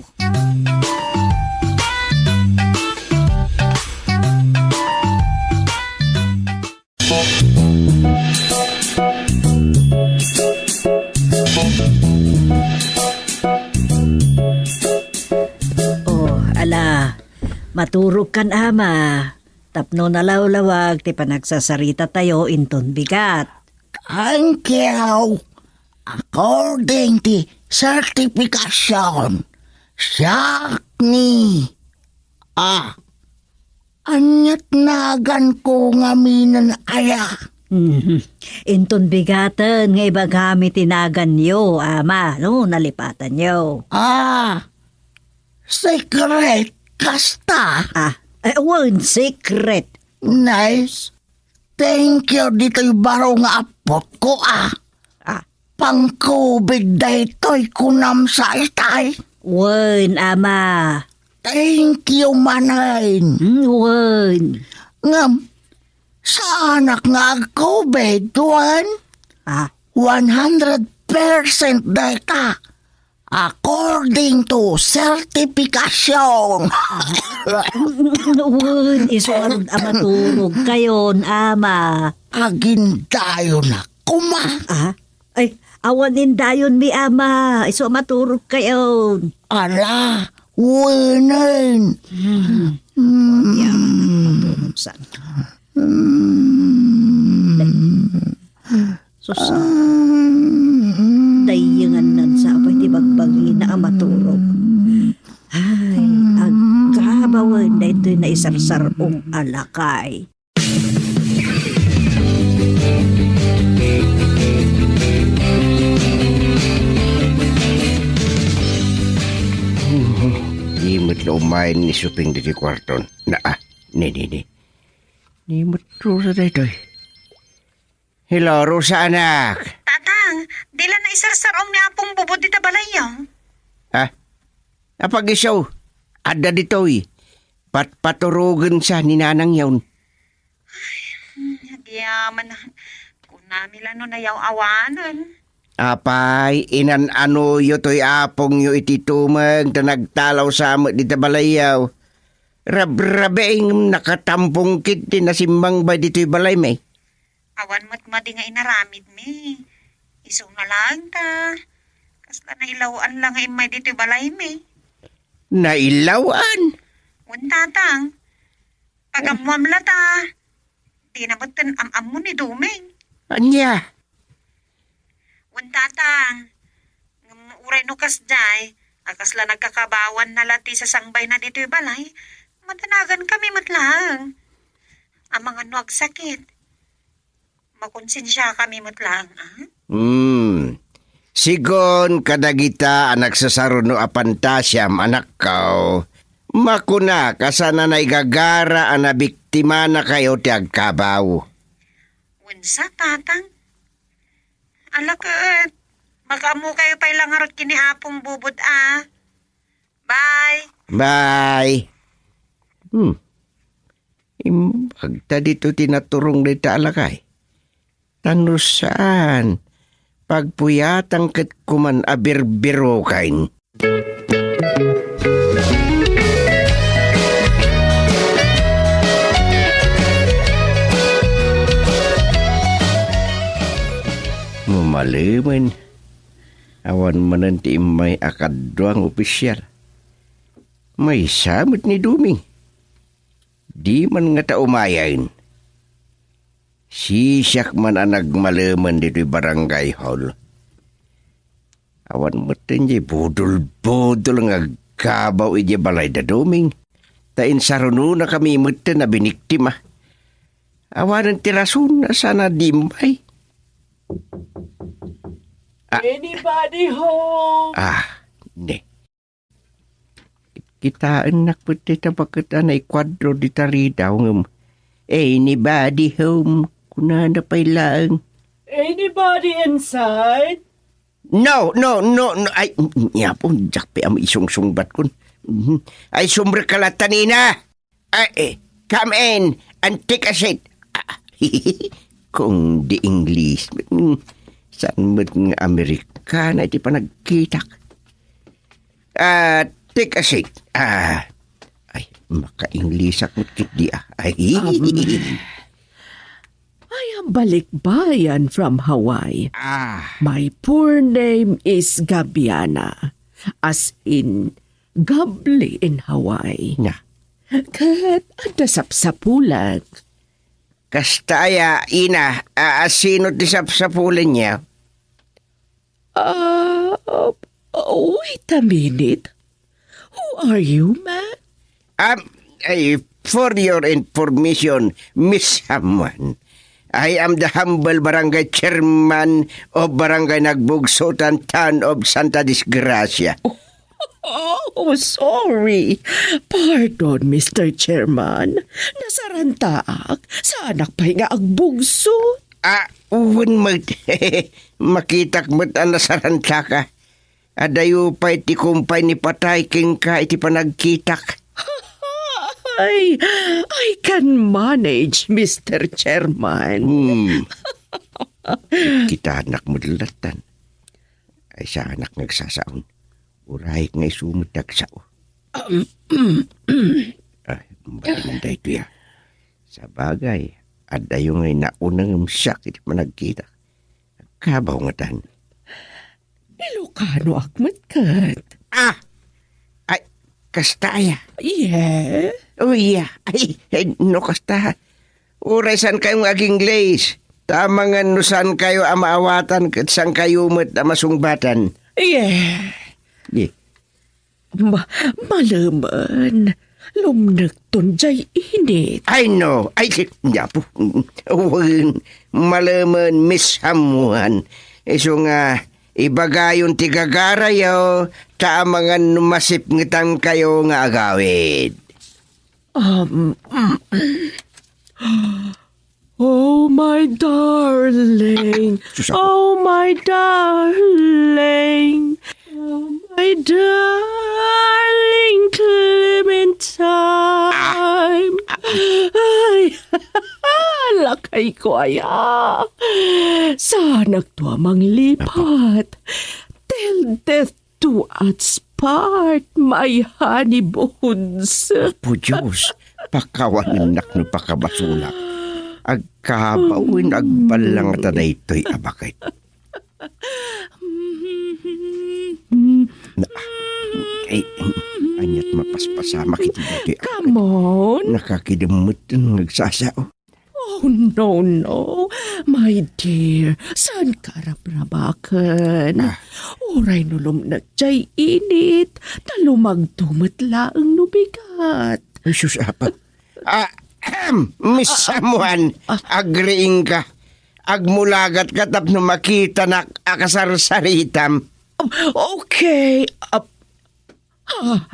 Oh, ala, maturog kan ama. Tapno nalawlawag ti panagsasarita tayo inton bigat. Thank you. According ti certification, siak ni, ah, aniat nagan ko ngamin aya? Mhm. Inton bigaten nga ibagami ti naganyo, ama, no, nalipatanyo. Ah, secret kasta. Ah, eh, wen, secret. Nice. Thank you ditoy baro nga appotko, ah. Ah. Pang-covid daytoy kunam sa itay. Wen, ama. Thank you manen. Hmm, wen. Ngem, saanak nga ag-COVID, wen? Ah. One hundred percent dayta. According to certification. Wen, isu a maturog kayon, ama. Agindayonak koma. Ah? Ay, awan indayonmi, ama. Isu a maturog kayon. Ala, wenen. Hmm. Hmm. Yan, maturog san. Hmm. Sus, dayengan nan sa apay ti bagbagina a maturog. Ay, agkabawen daytoy naisarsar-ong a lakay. Di met la umayen ni Suping ditoy kuarton. Naa, ni, ni, ni. Ni met Rosa daytoy. Hello, Rosa, anak. Tatang, di la naisarsar-ong ni Apong Bubod dita balayyo? Ah? Apag-isu, adda ditoy. Patpaturogensa ni nanangyo. Ay, agyaman. Kunami la no nayaw-awanen. Apay, inan-anoyo toy apongyo iti tumeng ta nagtalaw sa met dita balayyo. Rabrabii ngem nakatampong ketdi nasimmangbay ditoy balaymi. Awan met madi nga inaramidmi. Isuna laeng ta. Kasla nailaw-an la nga immay ditoy balaymi. Nailaw-an? Wen, tatang. Pag-ammoam la ta. Dina met ken am-ammo ni Doming. Ania? Wen, tatang. Ngem uray no kasdiay, a kasla nagkakabawanna la ti sasangbayna ditoy balay, madanagankami met laeng. Amangan no agsakit. Makonsensiakami met laeng, a? Hmm. Sigun kadagita a nagsasaruno a pantasiam, anakko, makunak a saan a naigagara a nabiktimanakayo ti agkabaw. Wen sa, tatang? Ala ket, makaammokayo pay la ngarud ken ni Apong Bubod a. Bye. Bye. Hmm. Imbag ta ditoy ti naturong dayta a lakay. Ta no saan, pagpuyatan ket koman a birbirokaen. Malemen, awan manen ti immay a kadua nga opisial. Maysa met ni Doming. Di man ngata umayen. Sisiak man a nagmalemen ditoy barangay hall. Awan metten diay budol-budol nga agkabaw idiay balay da Doming. Ta insarunonakami metten a biniktima. Awanen ti rason a saan a di immay. Ah. Anybody home? Ah, ne. Kitaennak met dayta baket a naikuadro dita ridaw ngem, "Anybody home?" kunana pay laeng. "Anybody inside?" "No, no, no, no." Ay, ni Apo, diak pay a maisungsungbat kun. Mhm. Ay, sumrekka latta, Nina. Ay, eh, come in and take a seat. Ah, kung di English, mm, saan met nga Amerikana iti panagkitak? Ah, take a seat. Ah, ay, maka-English ak met ketdi, ah. Ay. Um, I am Balikbayan from Hawaii. Ah. My poor name is Gabiana, as in gabli in Hawaii. Na. Ket adda sapsapulek. Kasta aya, ina, a, a, sino ti sapsapulenyo? Ah, wait a minute. Who are you, man? Um, ay, for your information, Miss Someone, I am the humble barangay chairman of Barangay Nagbugsotan, Town of Santa Disgracia. Oh, sorry. Pardon, Mister Chairman. Nasarantaak. Saanak pay nga agbugso. Ah, wen met. Makitak met a nasarantaka. Adayo pay ti kumpay ni patay kenka iti panagkitak. Ay, I can manage, Mister Chairman. Hmm. Kitanak met lattan. Ay, saanak nga agsasaon. Uray nga isu met ti agsao. Ay, bati man daytoy, a. Sabagay, adayo nga inauna ngem siak iti panagkita. Agkabaw ngatan. Ilocanoak met ket. Ah! Ay, kasta aya? Yes. Oh, iya. Ay, eh, no kasta. Uray saan kayo nga ag-Ingles. Tama nga no saan kayo a maawatan ket saan kayo met a masungbatan. Yeah. Yeah. Ma-, malemen. Lumnekton jay init. Ay, no. Ay, si-, Apo. Wen, malemen, Miss Samuan. Isu nga, ibagayon ti gagarayo, ta amangan no masipngetan kayo nga agawid. Um, Oh, my darling. Sus, apo. Oh, my darling. Oh, my darling Clementine. Ah. Ay, lakay ko aya. Saanak to a manglipat. Till death do us part, my honey bones. Apo Diyos, pakawanennak no pakabasolak. Agkabaw wenno agballang ta daytoy a baket. Na, ay, aniat mapaspasamak iti daytoy a baket. Come on. Nakakidemmet nga agsasao. Oh, no, no. My dear, saan ka rabrabaken? Ah. Uray no lumnek jay init, ta lumagto met laeng no bigat. Ay, sus, apo. Ah, ahem, Miss Samuan, ah, agriing ka. Agmulagat ka tapno makitanak a kasarsaritam. Um, okay. Ah, Ah,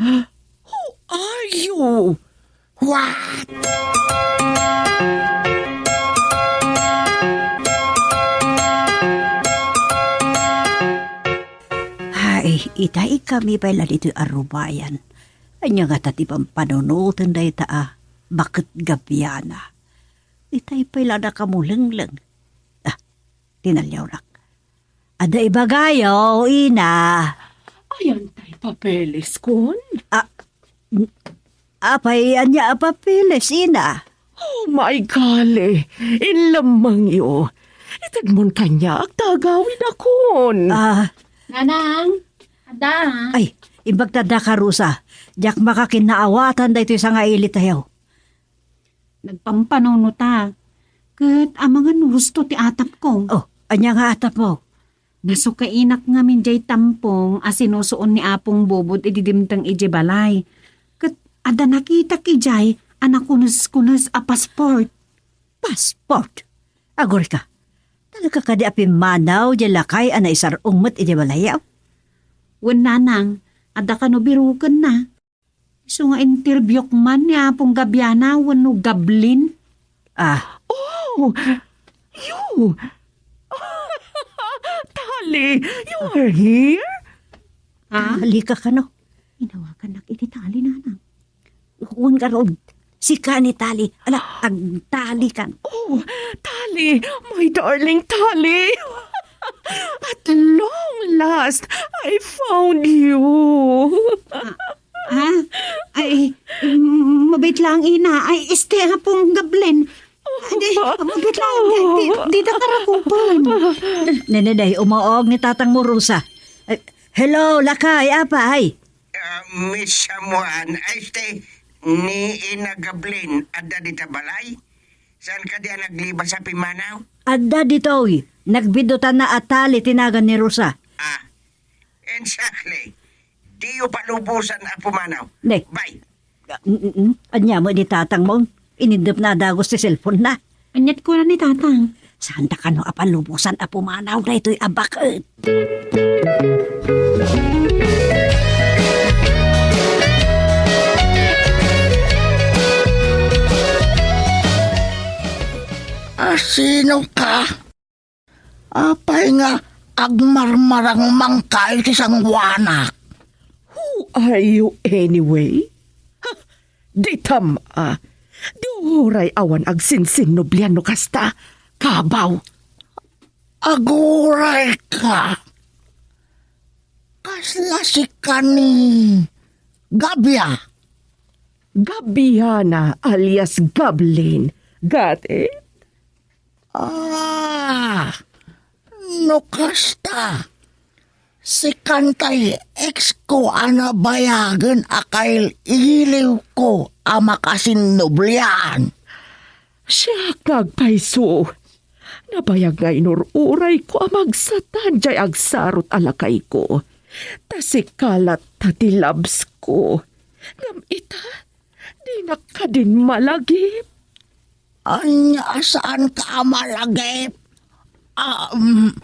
who are you? What? Ay, itay kami pay la ditoy a rubayan. Ania ngata ti pampanunoten dayta a baket gabiana? Itay pay la nakamulengleng. Ah, tinaliawnak. Adda ibagayo, ina. Ayan tay papeles kon? Ah, n-, apay, ania a papeles, ina? Oh, my golly. Inlemmengyo. Itedmon kaniak ta agawidakon. Ah. Nanang, adda. Ay, imbag ta adda ka, Rosa. Diak makakinnaawatan daytoy sangailitayo. Nagpampanunota. Ket amangan no husto ti atapko. Oh, ania nga atapmo? Nasukainak ngamin jay tampong a sinusuon ni Apong Bobot idi dimteng idiay balay. Ket adda nakitak idiay a nakuneskunes a passport. Passport? Agurayka, talaga kadi a pimmanaw jay lakay a naisar-ong met idiay balayyo? Wen, nanang, adda kano birokenna. Isu nga interviewak man ni Apong Gabiana wenno Gablin. Ah. Oh, you. Tali, you are here? Ha? Tali ka kano? Inawagannak iti Tali, nanang. Wen garud, sika ni Tali. Ala, agtali kan. Oh, Tali, my darling Tali. At long last, I found you. Ah, Ha? Ay, mm, mabait lang, ina. Ay, este, Apong Gablin. Ay, di, mabait lang. Di, di, di ta karakupan. Nene, day, umaog ni tatang mo, Rosa. Eh, hello, lakay, apay. Ah, Miss Samuan, ay, este, ni Ina Gablin, adda dita balay? Saan kadi a naglibas a pimmanaw? Adda ditoy. Nagbiddutanna a Tali ti nagan ni Rosa. Ah, exactly. Diyo palubosan a pumanaw. Ne. Bay. Mm, mm, mm. Ania met ni tatang mo? Inindep na a dagus ti cellphone na. Aniat kuna ni tatang? Saan ta kano a palubosan a pumanaw daytoy a baket? A sino ka? Apay nga agmarmarangmangka iti sangoanak. Who are you anyway? Ha? Di tam-a. Di uray awan agsinsinnublian no kasta. Kabaw. Aguray ka. Kasla sika ni Gabia. Gabiana alias Gablin. Got it? Ah, no kasta, sikan tay ex ko a nabayagen a kail-iliw ko a makasinnublian. Siak nga agpayso. Nabayag nga inur-uray ko a magsatan jay agsarot a lakay ko. Ta sika latta ti labs ko. Ngem ita, dinak kadin malagip. Ania a saanka a malagip? Ah, mm,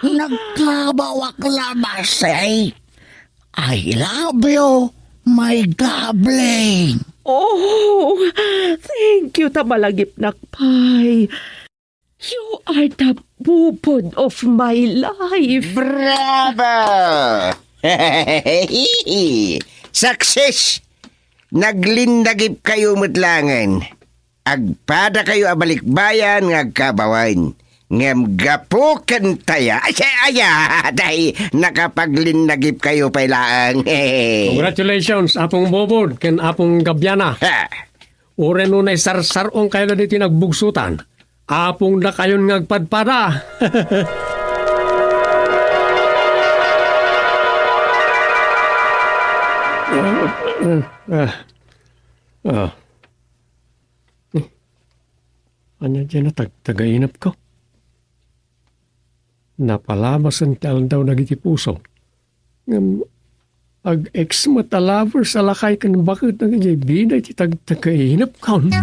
nagkabawak lamas, eh. I love you, my gabling. Oh, thank you ta malagipnak pay. You are the bubod of my life. Bravo! Success! Naglinnagipkayo met laengen. Agpadakayo a balikbayan nga agkabawan. Ngem gapu ken taya, ay, ay, ay, day, nakapaglinnagipkayo pay laeng. Congratulations, Apong Bobod ken Apong Gabiana. Ha. Uray no naisarsaronkayo ditoy nagbugsotan, apongdakayon nga agpadpada. Ah, ah, ah. Ania diay natagtagainepko? Napalamasen ti aldaw dagiti puso. Ngem ag-ex met a lovers a lakay ken baket dagiti bida iti tagtagainepkon.